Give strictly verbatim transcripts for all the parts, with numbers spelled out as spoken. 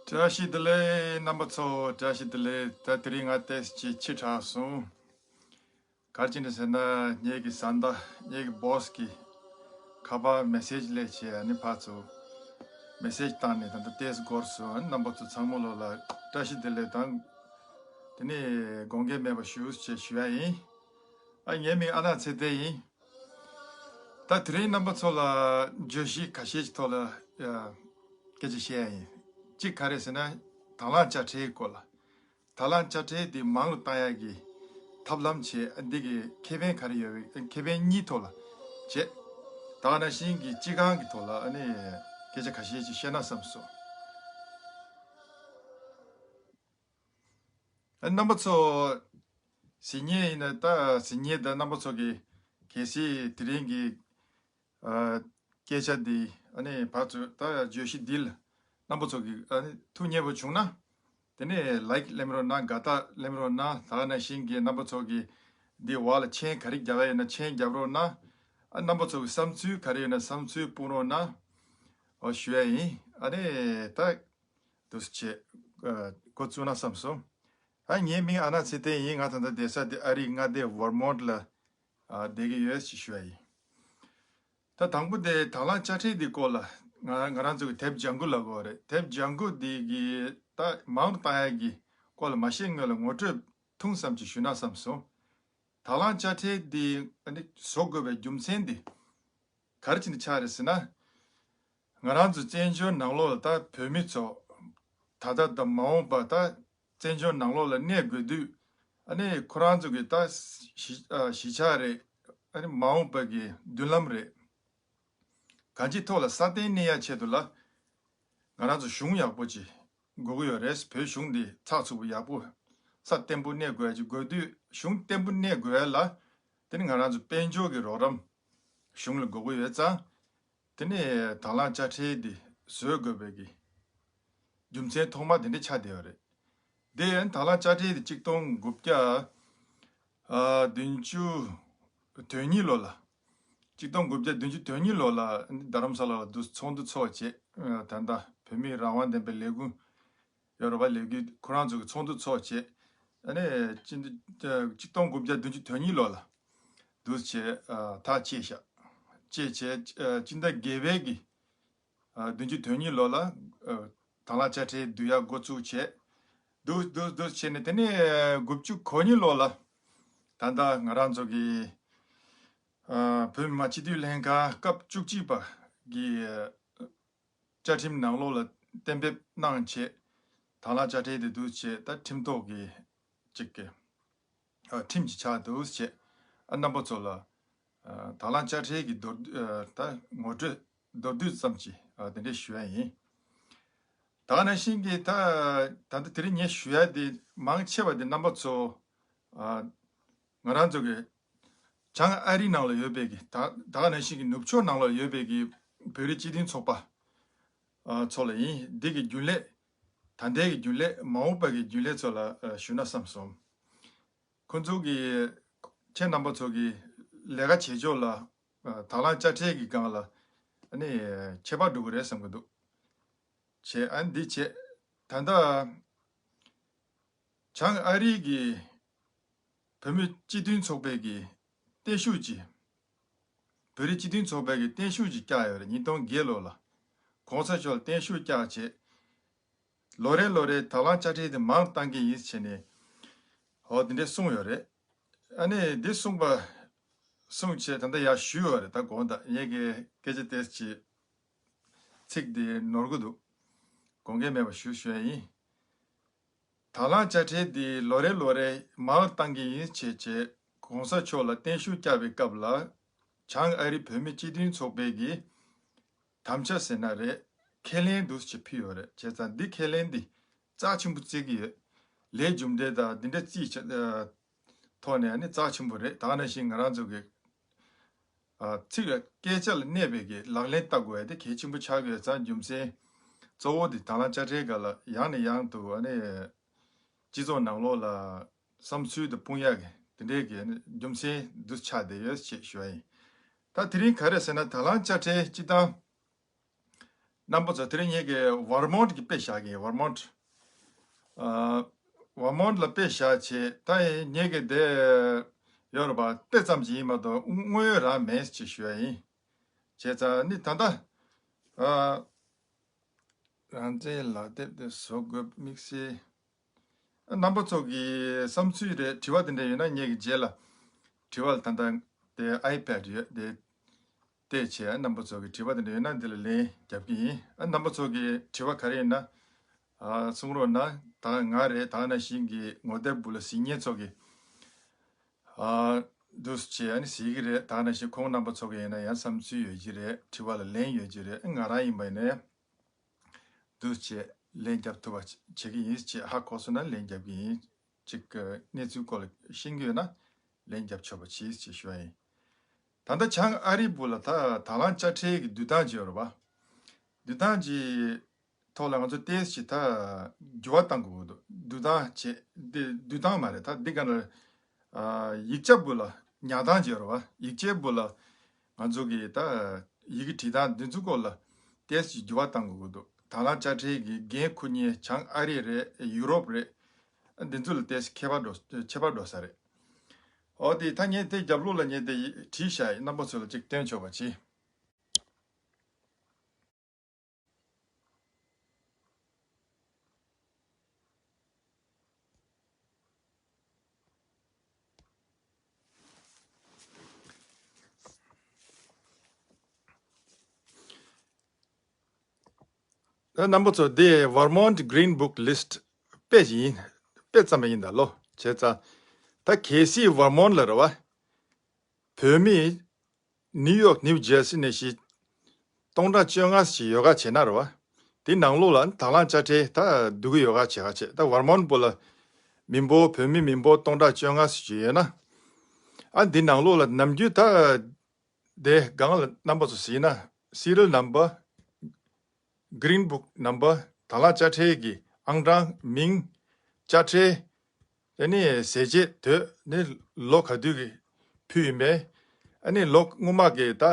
བཀྲ་ཤིས་བདེ་ལེགས། རྣམ་པ་ཚོ་བཀྲ་ཤིས་བདེ་ལེགས། ད་དེ་རིང་ང་ཏོག་ཙམ་ཕྱི་དྲགས་སོང་། ག་རེ་བྱས་ནས་ཟེར་ན་ངེད་ཀྱི་བཟའ་ཟླ་ངེད་ཀྱི་བོ་སི་གིས་ཁ་པར་མེ་སེ་ཇི་སླེབས་བྱས། ཨ་ནི་ཕར་ཚུར་མེ་སེ་ཇི་བཏང་ནས་ད་ལྟ་ཏོག་ཙམ་འགོར་སོང་། ཨ་ནི་རྣམ་པ་ཚོ་ཚང་མ་ལོ་ལ་བཀྲ་ཤིས་བདེ་ལེགས་དང་། དེ་ནས་དགོངས་འགལ་མེད་པ་ཞུ་ཞེས་ཞུ་ཡ་ཡིན། ཨ་ངའི་མིང་ཨ་ནག་ཚེ་བརྟན་ཡིན། ད་དེ་རིང་རྣམ་པ་ཚོ་ལ་བརྗོད་གཞི་ཁ་ཤས་ཀྱི་ཐོག་ལ་ཡ་སྐད་ཆ་བཤད་ཡ་ཡིན། གཅིག་ག་རེ་ཟེར་ན་དང་བླངས་དཔྱ་ཁྲལ་སྐོར་ལ། དང་བླངས་དཔྱ་ཁྲལ་འདི་མང་རུ་བཏང་ཡ་གི་ཐབས་ལམ་བྱས། འདི་གི་ཁེ་ཕན་ག་རེ་ཡོད་པའི་ཁེ་ཕན་གཉིས་ཐོག་ལ་བྱས། ད་ག་ནང་བཞིན་གྱི་སྤྱི་ཁང་གི་ཐོག་ལ་ཨ་ནི་སྐད་ཆ་ཁ་ཤས་ཅིག་བཤད་ན་བསམ་སོང་། ཨ་རྣམ་པ་ཚོ་གཟིགས་མཁན་ཡིན་ན། ད་གཟིགས་མཁན་དང་རྣམ་པ་ཚོ་གི་གལ་སྲིད་དེ་རིང་གི་ཨ་སྐད་ཆ་འདི་ཨ་ནི་ཕར་ཚུར་ད་བརྗོད་གཞི་འདི་ལ་རྣམ་པ་ཚོ་གི་ཨ་ནི་ཐུགས་མཉེས་པོ་བྱུང་ན། དེ་ནས་ལའིཀ་སླེབས་རོགས་གནང་། དགའ་རྟགས་སླེབས་རོགས་གནང་། ད་ག་ནང་བཞིན་གྱི་རྣམ་པ་ཚོ་གི་འདི་འོག་ལ་མཆན་ག་རེ་རྒྱག་ཡ་ཡོད་ན་མཆན་རྒྱབ་རོགས་གནང་། ཨ་རྣམ་པ་ཚོ་གི་བསམ་ཚུལ་ག་རེ་ཡོད་ན་བསམ་ཚུལ་སྤུངས་རོགས་གནང་། འོ་ཞུ་ཡ་ཡིན། ཨ་ནི་ད་འདུག་སེ་བྱས་ཨ་འགོ་བཙུགས་ན་བསམ་སོང་། ཨ་ངའི་མིང་ཨ་ནག་ཚེ་བརྟན་ཡིན། ང་ད་ལྟ་བསྡད་ས་དེ་ཨ་རིའི་མངའ་སྡེ་ཝར་མོན་ཊི་ལ་ཨ་བསྡད་ཀྱི་ཡོད་ཅེས་ཞུ་ཡ་ཡིན། ད་དང་པོ་དེ་དང་བླངས་དཔྱ་ཁྲལ་འདི་སྐོར་ལ་ང་ང་རང་ཚོ་གི་དེབ་ལྗང་གུ་ལབ་དགོས་རེད། དེབ་ལྗང་གུ་འདི་གི་ད་མང་དུ་བཏང་ཡ་གི་སྐོར་ལ་མ་བཤད་སྔོན་ལ་ངོ་སྤྲོད་ཐུང་ཙམ་ཅིག་ཞུས་ན་བསམ་སོང་། དང་བླངས་དཔྱ་ཁྲལ་འདི་ཨ་ནི་བཟོ་དགོས་པའི་རྒྱུ་མཚན་འདི་ག་རེ་བྱས་ནས་ཆགས་རེད་ཟེར་ན། ང་རང་ཚོ་བཙན་བྱོལ་ནང་ལོགས་ལ་ད་བོད་མི་ཚོ་ད་ལྟ་དང་མ་འོངས་པ་ད་བཙན་བྱོལ་ནང་ལོགས་ལ་གནས་དགོས་དུས། ཨ་ནི་ཁོ་རང་ཚོ་གི་ད་གཞིས་ཨ་གཞིས་ཆགས་རེད། ཨ་ནི་མ་འོངས་པ་གི་མདུན་ལམ་རེད། གང་ཅིའི་ཐོག་ལ་སྲ་བརྟན་གནས་ཡ་ཆེད་དུ་ལ་ང་རང་ཚོ་གཞུང་ཡག་པོ་ཅིག་དགོས་ཀྱི་ཡོད་རེད། བོད་གཞུང་འདི་ཚགས་ཚུད་པོ་ཡག་པོ་སྲ་བརྟན་པོ་གནས་དགོས་ཡ་ཅིག་དགོས་དུས། གཞུང་བརྟན་པོ་གནས་དགོས་ཡ་ལ་དེ་ནི་ང་རང་ཚོ་དཔལ་འབྱོར་གྱི་རོགས་རམ་གཞུང་ལ་དགོས་ཀྱི་ཡོད་ཙང་། དེ་ནས་དང་བླངས་དཔྱ་ཁྲལ་འདི་བཟོ་དགོས་པའི་གི་རྒྱུ་མཚན་ཐོག་མ་དེ་འདྲ་ཆགས་བསྡད་ཡོད་རེད། དེ་ཡང་དང་བླངས་དཔྱ་ཁྲལ་འདི་གཅིག་སྟོང་དགུ་བརྒྱ་ཨ་བདུན་ཅུ་དོན་གཉིས་ལོ་ལ། གཅིག་སྟོང་དགུ་བརྒྱ་བདུན་ཅུ་དོན་གཉིས་ལོ་ལ་རྡ་རམ་ས་ལ་ལ་འདུག་ཚོགས་འདུ་ཚོགས་བྱས། ཨ་ད་ལྟ་བོད་མིའི་རང་དབང་ལྡན་པའི་ལས་འགུལ་ཡོ་རོབ་པ་ལས་འགུལ་ཁོ་རང་ཚོ་གི་ཚོགས་འདུ་ཚོགས་བྱས། ཨ་ནི་ཕྱི་ཟླ་གཅིག་སྟོང་དགུ་བརྒྱ་བདུན་ཅུ་དོན་གཉིས་ལོ་ལ་འདུག་བྱས་ཨ་ཐག་བཅད་ཤག་བཅད་བྱས་ཨ་སྤྱི་ཟླ་བརྒྱད་པའི་གི་ཨ་བདུན་ཅུ་དོན་གཉིས་ལོ་ལ་ཨ་དང་བླངས་དཔྱ་ཁྲལ་བསྡུ་ཡག་འགོ་བཙུགས་བྱས། འདུག་འདུག་འདུག་བྱས་ནས་དེ་ནས་དགུ་བཅུ་གོ་གཉིས་ལོ་ལ་ད་ལྟ་ང་རང་ཚོ་གི་ཨ་བོད་མི་མང་སྤྱི་འཐུས་ལྷན་ཁང་སྐབས་བཅུ་གཅིག་པ་གི་བཅའ་ཁྲིམས་ནང་ལོགས་ལ་གཏན་འབེབས་གནང་བྱས། དང་བླངས་དཔྱ་ཁྲལ་དེ་འདུག་བྱས་ད་ཁྲིམས་ཐོག་གི་གཅིག་གི་ཨ་ཁྲིམས་ཀྱི་ཆགས་འདུག་བྱས། ཨ་རྣམ་པ་ཚོ་ལ་ཨ་དང་བླངས་དཔྱ་ཁྲལ་གྱི་མདོར་ཨ་ད་ངོ་སྤྲོད་མདོར་བསྡུས་ཙམ་ཅིག་ཨ་དེ་འདྲས་ཞུ་ཡ་ཡིན། ད་ག་ནང་བཞིན་གྱི་ད་ད་ལྟ་དེ་རིང་ངས་ཞུ་ཡ་དེ་མང་ཆེ་བ་དེ་རྣམ་པ་ཚོ་ཨ་ང་རང་ཚོ་གི་བྱང་ཨ་རི་ནང་ལ་ཡོད་པའི་གི་ད་ད་ག་ནང་བཞིན་གྱི་ནུབ་ཕྱོགས་ནང་ལ་ཡོད་པའི་གི་བོད་རིགས་སྤྱི་མཐུན་ཚོགས་པ་ཨ་ཚོ་ལ་ཡིན། འདི་གི་རྒྱུན་ལས་ད་ལྟའི་གི་རྒྱུན་ལས་མ་འོངས་པ་གི་རྒྱུན་ལས་ཚོ་ལ་ཨ་ཞུ་ན་བསམ་སོང་། ཁོང་ཚོ་གི་ཁྱེད་རྣམ་པ་ཚོ་གི་ལས་ཀ་བྱེད་ཕྱོགས་ལ་ཨ་དང་བླངས་དཔྱ་ཁྲལ་གྱི་སྒང་ལ་ཨ་ནི་ཁྱད་པར་འགྲོ་གི་རེད་བསམ་གྱི་འདུག་བྱས་ཨ་འདི་བྱས་ད་ལྟ་བྱང་ཨ་རི་གི་བོད་མི་སྤྱི་མཐུན་ཚོགས་པའི་གི་བརྟན་བཞུགས་ཀྱི་བོད་རིགས་སྤྱི་མཐུན་ཚོགས་པའི་གི་བརྟན་བཞུགས་ཀྱི་བསྐྱངས་ཡོད་རེད། ཉིས་སྟོང་བརྒྱད་ལོ་ལ་གོང་ས་མཆོག་ལ་བརྟན་བཞུགས་བསྐྱངས་བྱས། ལོ་རེ་ལོ་རེ་དང་བླངས་དཔྱ་ཁྲལ་དེ་མང་བཏང་གི་ཡིན་ཟེར་ནས་ཧོ་དེ་འདྲས་གསུངས་ཡོད་རེད། ཨ་ནི་འདི་གསུངས་པ་གསུངས་བྱས་ད་ལྟ་ཡར་ཞུས་ཡོད་རེད། ད་དགོངས་དག་ངེད་ཀྱི་སྐད་ཆ་དེ་ཅིག་ཚིག་དེ་ནོར་གི་འདུག་དགོངས་འགལ་མེད་པ་ཞུ་ཞུ་ཡ་ཡིན། དང་བླངས་དཔྱ་ཁྲལ་འདི་ལོ་རེ་ལོ་རེ་མང་བཏང་གི་ཡིན་བྱས་བྱས་གོང་ས་མཆོག་ལ་བརྟན་བཞུགས་བསྐྱངས་པའི་སྐབས་ལ་བྱང་ཨ་རི་བོད་མི་སྤྱི་མཐུན་ཚོགས་པའི་གི་དམ་བཅའ་ཟེར་ན་རེད། ཁས་ལེན་འདུག་ཅེས་ཕུལ་ཡོད་རེད། བྱས་ཙང་འདི་ཁས་ལེན་འདི་རྩ་ཆེན་པོ་བརྩི་གི་ཡོད། ལས་རྒྱུ་འབྲས་དང་འདི་འདྲ་རྩིས་བྱ་ཨ་ཐོག་ནས་ནི་རྩ་ཆེན་པོ་རེད། ད་ག་ནང་བཞིན་ང་རང་ཚོ་གི་ཨ་ཚིག་ལ་སྐད་ཆ་ལ་གནས་པའི་གི་ལག་ལེན་བསྟར་དགོས་ཡ་དེ་གལ་ཆེན་པོ་ཆགས་ཡོད་ཙང་རྒྱུ་མཚན་གཙོ་བོ་དེ་དང་བླངས་དཔྱ་ཁྲལ་སྒང་ལ་ཡང་ནས་ཡང་དུ་ཨ་ནི་སྤྱི་ཚོགས་ནང་ལོགས་ལ་བསམ་ཚུལ་དང་སྤུངས་ཡག་གི་དེ་འདྲའི་གི་རྒྱུ་མཚན་འདུ་ཆགས་བསྡད་ཡོད་ཅེས་ཞུ་བ་ཡིན། ད་དེ་རིང་ག་རེ་ཟེར་ན་དང་བླངས་དཔྱ་ཁྲལ་སྤྱི་བཏང་ རྣམ་པ་ཚོ་དེ་རིང་ངེད་ཀྱི་ཝར་མོན་ཊི་གི་དཔེ་བཞག་གི་ཝར་མོན་ཊི། ཨ། ཝར་མོན་ཊི་ལ་དཔེ་བཞག་བྱས་ད་ངེད་ཀྱི་དེ་ཡོད་རེད་པ། དཔེ་ཙམ་ཞིག་ཡིན་མ་གཏོགས་དངོས་ཡོད་རང་མེད་ཅེས་ཞུ་ཡ་ཡིན། བྱས་ཙང་ནི་ད་ལྟ། ཨ། རང་བཙན་ལག་དེབ་དེ་བཟོ་དགོས་དམིགས་བསལ། རྣམ་པ་ཚོ་གི་བསམ་ཚུལ་རེད། དྲི་བ་དེ་འདྲ་ཡོད་ན་ངེད་ཀྱི་རྗེས་ལ་དྲི་བ་ལ་ད་ལྟ་དེ་ཨའི་པེ་ཌི་ཡོད་དེ་བལྟས་བྱས། རྣམ་པ་ཚོ་གི་དྲི་བ་དེ་འདྲ་ཡོད་ན་འདི་ལ་ལན་རྒྱབ་ཀྱི་ཡིན། ཨ། རྣམ་པ་ཚོ་གི་དྲི་བ་ག་རེ་ཡིན་ན། ཨ། གསུང་རོགས་གནང་། ད་ང་རེད། ད་ནང་བཞིན་གྱི་ངོ་དེབ་འབུ་ལ་གཟིགས་མཁན་ཚོ་གི། ཨ། འདུག་སེ་བྱས་ཨ་ནི་གཟིགས་ཀྱི་རེད། ད་ནང་བཞིན་ཁོང་རྣམ་པ་ཚོ་གི་ཡིན་ན་ཡང་བསམ་ཚུལ་ཡོད་ཀྱི་རེད། དྲི་བ་ལ་ལན་ཡོད་ཀྱི་རེད། ང་རང་ཡིན་པ་ཡིན་ན་ཡང་། འདུག་བྱས་ལན་རྒྱབ་ཐུབ་པ་བྱེད་ཀྱི་ཡིན་ཅེས་ཧ་གོ་སོང་ན་ལན་རྒྱབ་ཀྱི་ཡིན། ཅིག་གི་གནས་ཚུལ་སྐོར་ལ་ཤེས་ཀྱི་ཡོད་ན་ལན་རྒྱབ་ཆོག་པ་བྱེད་ཅེས་ཞུ་བ་ཡིན། ད་ལྟ་བྱང་ཨ་རིའི་སྦུག་ལ་ད་དང་བླངས་དཔྱ་ཁྲལ་གྱི་བསྡུ་སྟངས་ཅིག་ཡོད་རེད་པ། བསྡུ་སྟངས་ཀྱི་ཐོག་ལ་ང་ཚོ་ཏོག་ཙམ་ད་འགྱུར་བ་གཏང་དགོས་ཀྱི་འདུག་བསྡུ་སྟངས་བྱས་འདི་བསྡུ་སྟངས་མ་རེད། ད་འདི་ག་ནས། ཨ། ཡིག་ཆ་སྦུག་ལ་ཉར་སྟངས་ཅིག་ཡོད་རེད་པ། ཡིག་ཆའི་སྦུག་ལ་ང་ཚོ་གི་ད་ཡི་གེ་བྲིས་སྟངས་འདི་ཚོའི་སྐོར་ལ་ཏོག་ཙམ་འགྱུར་བ་གཏང་དགོས་ཀྱི་འདུག་དང་བླངས་དཔྱ་ཁྲལ་གྱི་འགན་འཁུར་མཁན་བྱང་ཨ་རི་རེད། ཡུ་རོབ་རེད། ཨ། འདི་ཚོ་ལ་ཏོག་ཙམ་ཁྱད་པར་འགྲོ་ཁྱད་པར་འགྲོ་ས་རེད། འོ་དེ་ད་ངས་དེ་རྒྱབ་ལོགས་ལ་ངས་དེ་བྲིས་བཞག་ཡིན། རྣམ་པ་ཚོ་ལ་ཅིག་སྟོན་ཆོག་པ་བྱེད། ད་རྣམ་པ་ཚོ་འདི་Vermont Green Book List དཔེ་ཡིན། དཔེ་ཙམ་ཡིན་ད་ལོ། བྱས་ཙང་ད་གལ་སྲིད་ཝར་མོན་ཊི་ལ་རེད་པ། བོད་མི་ནིའུ་ཡོག་ནིའུ་ཇར་སི་ནས་ཞིག་སྟོང་ཕྲག་བཅོ་ལྔ་ཞིག་ཡོད་ག་བྱས་ན་རེད་པ། དེ་ནང་ལོགས་ལ་དང་བླངས་དཔྱ་ཁྲལ་ད་བསྡུ་གི་ཡོད་ག་བྱས་ག་བྱས། ད་ཝར་མོན་ཊི་སྦུག་ལ་མི་འབོར་བོད་མི་མི་འབོར་སྟོང་ཕྲག་བཅོ་ལྔ་ཞིག་ཡོད་ན། ཨ། འདི་ནང་ལོགས་ལ་ནམ་རྒྱུན་ད་དེ་སྒང་ལ་རྣམ་པ་ཚོ་གཟིགས་ན་སི་རི་ཡལ་ནམ་བར། Green Book number། དང་བླངས་དཔྱ་ཁྲལ་གྱི་ཨང་གྲངས། མིང་། དཔྱ་ཁྲལ། ཨ་ནི་ཟས་བཅད་དོད་ནི་ལོ་ག་དུས་ཀྱི་ཕུལ་ཡིན་པས། ཨ་ནི་ལོ་སྔོན་མ་གི་ད་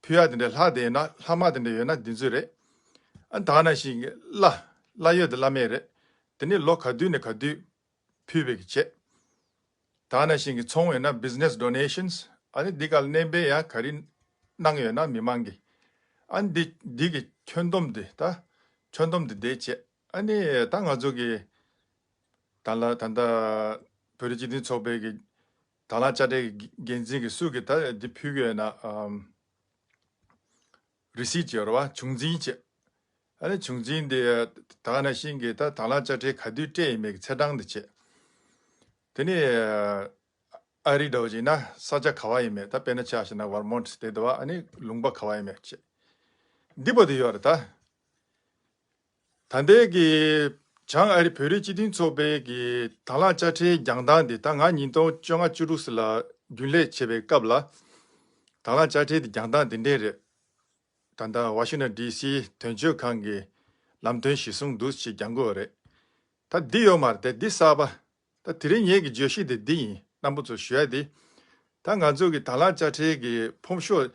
ཕུལ་ཡག་དེ་འདྲ་ལྷག་བསྡད་ན་ལྷག་མ་དེ་འདྲ་ཡོད་ན་དེ་ཚོ་རེད། ཨ། ད་ག་ནང་བཞིན་གྱི་གླ་གླ་ཡོད་དེ་གླ་མེད་རེད། དེ་ནི་ལོ་ག་དུས་ནས་ག་དུས་ཕུལ་བའི་གི་བྱས། ད་ག་ནང་བཞིན་གྱི་ཚོང་ཡོད་ན་business donations། ཨ་ནི་འདི་ག་ལ་སྣོན་པ་ཡང་ག་རེ་གནང་ཡོད་ན་མི་མང་གི། ཨ་ནི་འདི་འདི་གི་ཁྱོན་བསྡོམས་དེ་ད་ཁྱོན་བསྡོམས་དེ་དེ་བྱས། ཨ་ནི་ད་ང་ཚོ་གི་ད་ལ་ད་ལྟ་བོད་རིགས་སྤྱི་མཐུན་ཚོགས་པའི་གི་དང་བླངས་དཔྱ་ཁྲལ་གྱི་འགན་འཛིན་གྱི་སུ་གི་ད་འདི་ཕུལ་གི་ཡོད་ན། ཨམ། རི་སིཊ་ཡོད་རེད་པ། བྱུང་འཛིན་བྱས། ཨ་ནི་བྱུང་འཛིན་དེ་ད་ག་ནང་བཞིན་གྱི་ད་དང་བླངས་དཔྱ་ཁྲལ་ག་དུས་སྤྲད་ཡིན་མེད་ཀྱི་ཚེས་གྲངས་དེ་བྱས། དེ་ནས་ཨ་རི་འདྲ་བོ་ཅིག་ན་ས་ཆ་ག་བ་ཡིན་མེད། ད་དཔེར་ན་ཆ་བཞག་ན་ཝར་མོན་ཊི་དེ་འདུག་པ། ཨ་ནི་ལུང་པ་ག་བ་ཡིན་མེད་བྱས། འདི་པོ་དེ་ཡོད་རེད་ད། ད་ལྟའི་གི་བྱང་ཨ་རི་བོད་རིགས་སྤྱི་མཐུན་ཚོགས་པའི་གི་དང་བླངས་དཔྱ་ཁྲལ་རྒྱག་སྟངས་དེ་ད་ང་ཉིས་སྟོང་བཅོ་ལྔ་བཅུ་དྲུག་ཙམ་ལ་རྒྱུན་ལས་བྱེད་པའི་སྐབས་ལ་དང་བླངས་དཔྱ་ཁྲལ་དེ་རྒྱག་སྟངས་དེ་འདྲས་རེད། ད་ལྟ་ཝ་ཤིང་ཊོན་ཌི་སི་དོན་གཅོད་ཁང་གི་ལམ་སྟོན་གཞིར་བཟུང་འདུག་ཅེས་རྒྱག་དགོས་པ་རེད། ད་འདི་ཡོད་མ་རེད་དེ། འདི་གསར་པ། ད་དེ་རིང་ངེད་ཀྱི་བརྗོད་གཞི་དེ་འདི་ཡིན། རྣམ་པ་ཚོར་ཞུ་ཡ་དེ། ད་ང་ཚོ་གི་དང་བླངས་དཔྱ་ཁྲལ་གྱི་ཕོམ་ཤོག་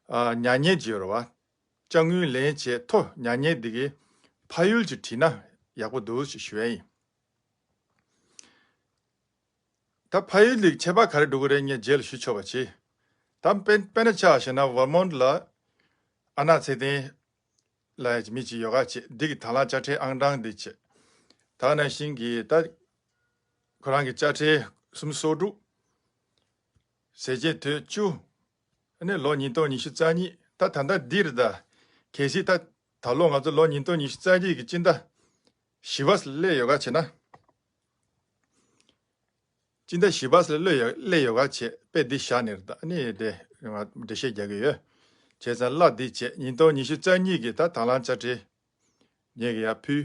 ཨ་ཉར་མཁན་ཅིག་ཡོད་རེད་པ། དཔྱ་དངུལ་ལེན་བྱས་ཐོ་ཉར་མཁན་དེ་གི་ཕ་ཡུལ་ཅིག་བྲིས་ན་ཡག་པོ་འདུག་ཅེས་ཞུ་ཡ་ཡིན། ད་ཕ་ཡུལ་ལ་ཁྱད་པར་ག་རེ་འགྲོ་གི་རེད། ངས་རྗེས་ལ་ཞུ་ཆོག་པ་བྱེད། ད་དཔེ་དཔེར་ན་ཆ་བཞག་ན་ཝར་མོན་ཊི་ལ་ཨ་ན་ཚེ་བརྟན་ལབ་ཡག་མི་ཅིག་ཡོད་ག་བྱས། འདི་གི་དང་བླངས་དཔྱ་ཁྲལ་ཨང་གྲངས་འདི་བྱས། ད་ག་ནང་བཞིན་གྱི་ད་ཁོ་རང་གི་དཔྱ་ཁྲལ་སུམ་ཅུ་སོ་དྲུག་ཟས་བཅད་དོད་བཅུ། ཨ་ནི་ལོ་ཉིས་སྟོང་ཉི་ཤུ་རྩ་གཉིས། ད་ད་ལྟ་འདི་རེད་ད། གལ་སྲིད་ད་ད་ལོ་ང་ཚོ་ལོ་ཉིས་སྟོང་ཉི་ཤུ་རྩ་གཉིས་ཀྱི་སྤྱི་ཟླ་བཞི་པ་སླེབས་ཡོད་ག་བྱས་ན། སྤྱི་ཟླ་བཞི་པ་སླེབས་ཡོད་སླེབས་ཡོད་ག་བྱས། དཔེ་འདི་བཞག་ནས་རེད་ད། ཨ་ནི་དེ་ང་འགྲེལ་བཤད་རྒྱག་གི་ཡོད། བྱས་ཙང་གླ་འདི་བྱས། ཉིས་སྟོང་ཉི་ཤུ་རྩ་གཉིས་ཀྱི་ད་དང་བླངས་དཔྱ་ཁྲལ་ངེད་ཀྱིས་ཡར་ཕུལ།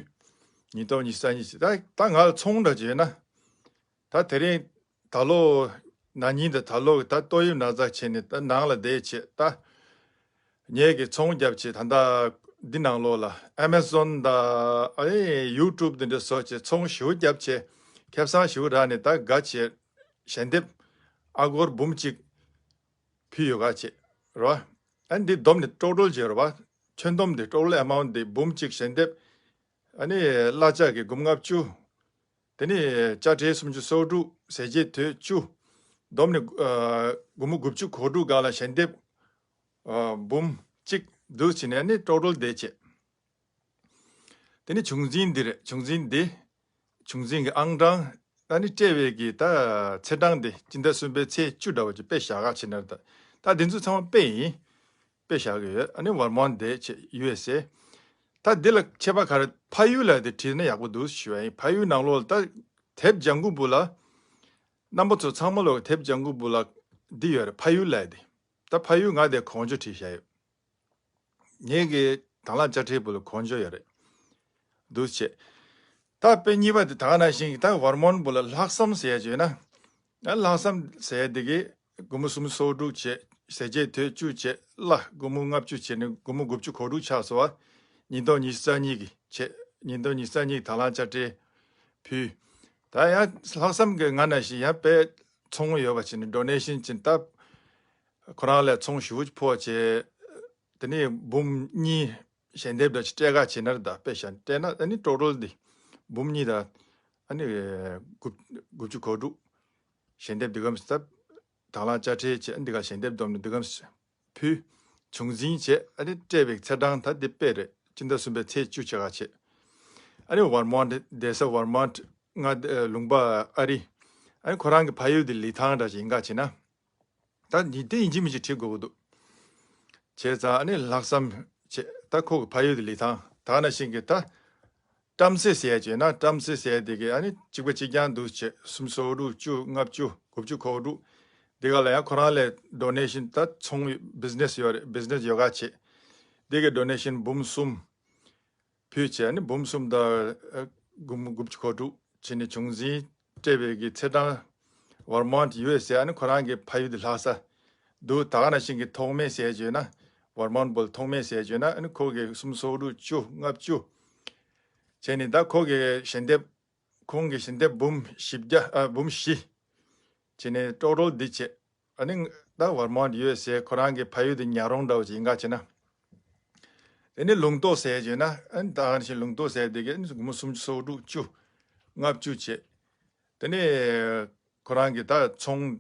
ཉིས་སྟོང་ཉི་ཤུ་རྩ་གཉིས་ཀྱི་ད་ད་ང་ལ་ཚོང་འདྲ་བྱས་ན། ད་དེ་རིང་ད་ལོ་ན་ནིང་དང་ད་ལོ་གི་ད་ཏོག་དབྱིབས་ན་ཚ་བྱས་ནས་ད་ནང་ལ་བསྡད་བྱས། ད་ངེད་ཀྱིས་ཚོང་བརྒྱབ་བྱས། ད་ལྟ་འདི་ནང་ལོགས་ལ་ཨེ་མ་ཟོན་དང་ཨེ་ཡུ་ཊུབ་འདི་འདྲ་བཟོ་བྱས་ཚོང་ཞེ་པོ་བརྒྱབ་བྱས། ཁེ་བཟང་ཞེ་པོ་རག་ནས་ད་དགའ་བྱས་ཞལ་འདེབས་ཨ་སྒོར་འབུམ་གཅིག་ཕུལ་ཡོད་ག་བྱས་རེད་པ། ཨ་འདི་བསྡོམས་ནས་ཊོ་ཊལ་བྱས་རེད་པ། ཁྱོན་བསྡོམས་དེ་total amount དེ་འབུམ་གཅིག་ཞལ་འདེབས། ཨ་ནི་གླ་ཆ་གི་འབུམ་ལྔ་བཅུ། དེ་ནི་དཔྱ་ཁྲལ་སུམ་ཅུ་སོ་དྲུག་ཟས་བཅད་དོད་བཅུ། བསྡོམས་ནས་ཨ་སྒོར་མོ་དགུ་བཅུ་གོ་དྲུག་སྒང་ལ་ཞལ་འདེབས་ཨ་འབུམ་གཅིག་འདུག་བྱས་ནས་ཨ་ནི་total དེ་བྱས། དེ་ནི་བྱུང་འཛིན་འདི་རེད། བྱུང་འཛིན་འདི། བྱུང་འཛིན་གྱི་ཨང་གྲངས། ཨ་ནི་སྤྲད་པའི་གི་ད་ཚེས་གྲངས་དེ་སྤྱི་ཟླ་གསུམ་པའི་ཚེས་བཅུ་འདྲ་བ་ཅིག་དཔེ་བཞག་ག་བྱས་ན་རེད་ད། ད་འདི་ཚོ་ཚང་མ་དཔེ་ཡིན། དཔེ་བཞག་གི་ཡོད། ཨ་ནི་Vermont དེ་བྱས་U S A། ད་འདི་ལ་ཁྱད་པར་ག་རེ། ཕ་ཡུལ་ལ་དེ་བྲིས་ན་ཡག་པོ་འདུག་ཞུ་བ་ཡིན། ཕ་ཡུལ་ནང་ལོགས་ལ་ད་དེབ་ལྗང་ཁུ་སྦུག་ལ། རྣམ་པ་ཚོ་ཚང་མ་ལོག་དེབ་ལྗང་ཁུ་སྦུག་ལ་འདི་ཡོད་རེད། ཕ་ཡུལ་ལ་དེ། ད་ཕ་ཡུལ་ང་དེ་གོང་ཇོ་བྲིས་བཞག་ཡོད། ངེད་ཀྱི་དང་བླངས་དཔྱ་ཁྲལ་པོ་ལ་གོང་ཇོ་ཡོད་རེད། འདུག་བྱས། ད་དཔེ་གཉིས་པ་དེ་ད་ག་ནང་བཞིན་གྱི་ད་Vermont པོ་ལ་ལྷག་བསམ་ཟེར་ཡ་ཅིག་ཡོད་ན། ད་ལྷག་བསམ་ཟེར་ཡ་དེ་གི་སྒོར་མོ་སུམ་ཅུ་སོ་དྲུག་བྱས། ཟས་བཅད་དོད་བཅུ་བྱས། གླ་སྒོར་མོ་ལྔ་བཅུ་བྱས་ནས་སྒོར་མོ་དགུ་བཅུ་གོ་དྲུག་ཆགས་སོང་བ། ཉིས་སྟོང་ཉི་ཤུ་རྩ་གཉིས་ཀྱི་བྱས། ཉིས་སྟོང་ཉི་ཤུ་རྩ་གཉིས་ཀྱི་དང་བླངས་དཔྱ་ཁྲལ་ཕུལ། ད་ཡང་ལྷག་བསམ་གྱི་ང་ནང་བཞིན་ཡང་དཔེ་ཚོང་ཡོད་པ་བྱས་ནས་donation བྱས་ནས་ད་ཁོ་རང་ལ་ཚོང་ཞེ་པོ་ཅིག་ཕོག་བྱས། དེ་ནས་འབུམ་གཉིས་ཞལ་འདེབས་འདྲ་ཅིག་སྤྲད་ག་བྱས་ན་རེད་ད། དཔེ་བཞག་སྤྲད་ན་ཨ་ནི་total འདི་འབུམ་གཉིས་དང་ཨ་ནི་དགུ་དགུ་བཅུ་གོ་དྲུག་ཞལ་འདེབས་འདི་གམ་ད་དང་བླངས་དཔྱ་ཁྲལ་བྱས། འདི་ག་ཞལ་འདེབས་བསྡོམས་ནས་འདི་གམ་ཕུལ། བྱུང་འཛིན་བྱས། ཨ་ནི་སྤྲད་པའི་ཚེས་གྲངས་ད་འདི་དཔེ་རེད། སྤྱི་ཟླ་གསུམ་པའི་ཚེས་བཅུ་བྱས་ག་བྱས། ཨ་ནི་Vermont སྡོད་ས་Vermont ང་ལུང་པ་ཨ་རི། ཨ་ནི་ཁོ་རང་གི་ཕ་ཡུལ་འདི་ལི་ཐང་འདྲ་ཅིག་ཡིན་ག་བྱས་ན། ད་ནི་དེ་ཡིན་གཅིག་མིན་གཅིག་བྲིས་དགོས་ཀྱི་འདུག་བྱས་ཙང་ཨ་ནི་ལྷག་བསམ་བྱས། ད་ཁོ་གི་ཕ་ཡུལ་དེ་ལི་ཐང་། ད་ག་ནང་བཞིན་གྱི་ད་བཀྲམ་ཟེ་ཟེར་ཡ་བྱས་ན། བཀྲམ་ཟེ་ཟེར་ཡ་དེ་གི་ཨ་ནི་གཅིག་པ་གཅིག་རྐྱང་འདུག་བྱས། སུམ་ཅུ་སོ་དྲུག་བཅུ་ལྔ་བཅུ་དགུ་བཅུ་གོ་དྲུག་འདི་ག་ལ་ཡང་ཁོ་རང་ལས་donation ད་ཚོང་business ཡོད་རེད། business ཡོད་ག་བྱས། འདི་གི་donation འབུམ་གསུམ་ཕུལ་བྱས། ཨ་ནི་འབུམ་གསུམ་དང་ཨ་སྒོར་མོ་དགུ་བཅུ་གོ་དྲུག་བྱས་ནས་བྱུང་འཛིན་སྤྲད་པའི་གི་ཚེས་གྲངས་Vermont U S A ཨ་ནི་ཁོ་རང་གི་ཕ་ཡུལ་དེ་ལྷག་ས་འདུག་ད་ག་ནང་བཞིན་གྱི་ཐོགས་མེད་ཟེར་བྱས་ན། Vermont པོ་ལ་ཐོགས་མེད་ཟེར་བྱས་ན། ཨ་ནི་ཁོ་གི་སུམ་ཅུ་སོ་དྲུག་བཅུ་ལྔ་བཅུ་བྱས་ནས་ད་ཁོ་གི་ཞལ་འདེབས། ཁོང་གི་ཞལ་འདེབས་འབུམ་བཞི་བརྒྱ་ཨ་འབུམ་བཞི་བྱས་ནས་total འདི་བྱས། ཨ་ནི་ད་Vermont U S A ཁོ་རང་གི་ཕ་ཡུལ་དེ་ཉག་རོང་འདྲ་བོ་ཅིག་ཡིན་ག་བྱས་ན། དེ་ནས་ལུང་རྟོགས་ཟེར་བྱས་ན། ཨ་ནི་ད་ག་ནང་བཞིན་ལུང་རྟོགས་ཟེར་དེ་གི་ཨ་ནི་སྒོར་མོ་སུམ་ཅུ་སོ་དྲུག་བཅུ་ལྔ་བཅུ་བྱས། དེ་ནས་ཁོ་རང་གི་ད་ཚོང་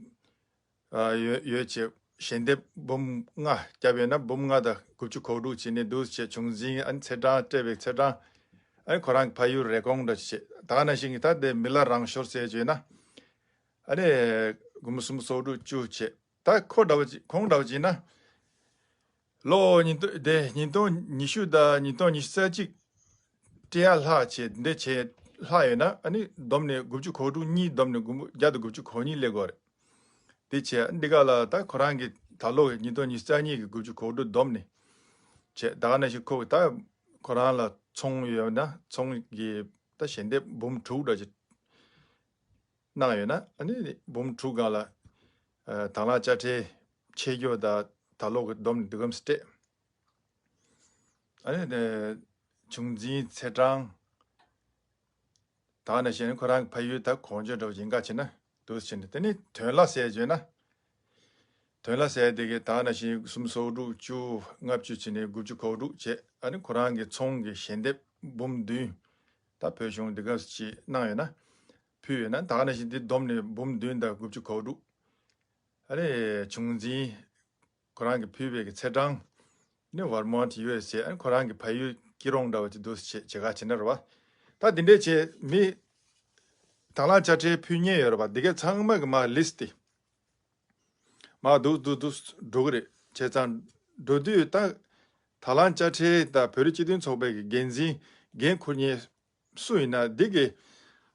ཨ་ཡོད་ཡོད་བྱས། ཞལ་འདེབས་འབུམ་ལྔ་བརྒྱབ་ཡོད་ན་འབུམ་ལྔ་དང་དགུ་བཅུ་གོ་དྲུག་བྱས་ནས་འདུག་བྱས། བྱུང་འཛིན་ཨ་ནི་ཚེས་གྲངས་སྤྲད་པའི་ཚེས་གྲངས། ཨ་ནི་ཁོ་རང་གི་ཕ་ཡུལ་རེབ་གོང་འདྲ་བྱས། ད་ག་ནང་བཞིན་གྱི་ད་དེ་མི་ལ་རང་ཤོར་ཟེར་བྱས་ན། ཨ་ནི་སྒོར་མོ་སུམ་ཅུ་སོ་དྲུག་བཅུ་བྱས། ད་ཁོ་འདྲ་བ་ཅིག་ཁོང་འདྲ་བ་ཅིག་ན། ལོ་ཉིས་སྟོང་དེ་ཉིས་སྟོང་ཉི་ཤུ་དང་ཉིས་སྟོང་ཉི་ཤུ་རྩ་གཅིག་སྤྲད་ཡ་ལྷག་བྱས་འདི་བྱས་ལྷག་ཡོད་ན། ཨ་ནི་བསྡོམས་ནས་དགུ་བཅུ་གོ་དྲུག་གཉིས་བསྡོམས་ནས་སྒོར་མོ་བརྒྱ་དང་དགུ་བཅུ་གོ་གཉིས་སླེབས་དགོས་རེད། དེ་བྱས་འདི་ག་ལ་ད་ཁོ་རང་གི་ད་ལོ་ཉིས་སྟོང་ཉི་ཤུ་རྩ་གཉིས་ཀྱི་དགུ་བཅུ་གོ་དྲུག་བསྡོམས་ནས་བྱས། ད་ག་ནང་བཞིན་ཁོ་ད་ཁོ་རང་ལ་ཚོང་ཡོད་ན་ཚོང་གི་ད་ཞལ་འདེབས་འབུམ་དྲུག་འདྲ་ཅིག་གནང་ཡོད་ན། ཨ་ནི་འབུམ་དྲུག་སྒང་ལ་ཨ་དང་བླངས་དཔྱ་ཁྲལ་ཆད་རྒྱུ་དང་ད་ལོ་གི་བསྡོམས་ནས་འདི་གམ་སྤྲད། ཨ་ནི་དེ་བྱུང་འཛིན་ཚེས་གྲངས། ད་ནང་བཞིན་ཁོ་རང་གི་ཕ་ཡུལ་ད་གོང་བརྗོད་འདྲ་བོ་ཡིན་ག་བྱས་ན། འདུག་སེ་བྱས་ནས་དེ་ནི་དོན་ལ་ཟེར་བརྗོད་ན། དོན་ལ་ཟེར་དེ་གའི་ད་ནང་བཞིན་སུམ་སོ་དྲུག་བཅུ་ལྔ་བཅུ་བྱས་ནས་དགུ་བཅུ་གོ་དྲུག་བྱས། ཨ་ནི་ཁོ་རང་གི་ཚོང་གི་ཞལ་འདེབས་འབུམ་བདུན། ད་བོད་གཞུང་འདི་ག་ཅིག་གནང་ཡོད་ན། ཕུལ་ཡོད་ན། ད་ནང་བཞིན་འདི་བསྡོམས་ནས་འབུམ་བདུན་དང་དགུ་བཅུ་གོ་དྲུག་ཨ་ནི་བྱུང་འཛིན། ཁོ་རང་གིས་ཕུལ་བའི་གི་ཚེས་གྲངས་ནི་Vermont U S A། ཨ་ནི་ཁོ་རང་གི་ཕ་ཡུལ་སྐྱིད་གྲོང་འདྲ་བ་ཅིག་འདུག་སེ་བྱེད་བྱེད་ག་བྱེད་ན་རེད་བ། ད་འདི་འདྲས་བྱེད་མི་དང་བླངས་དཔྱ་ཁྲལ་ཕུལ་མཁན་ཡོད་རེད་བ། འདི་གའི་ཚང་མ་གི་མར་ལིས་ཏེ་མར་འདུག་འདུག་འདུག་འགྲོ་གི་རེད། བྱས་ཙང་འགྲོ་དུས་ད་དང་བླངས་དཔྱ་ཁྲལ་དང་བོད་རིགས་སྤྱི་མཐུན་ཚོགས་པའི་གི་འགན་འཛིན་འགན་འཁུར་མཁན་སུ་ཡིན་ན་འདི་གི་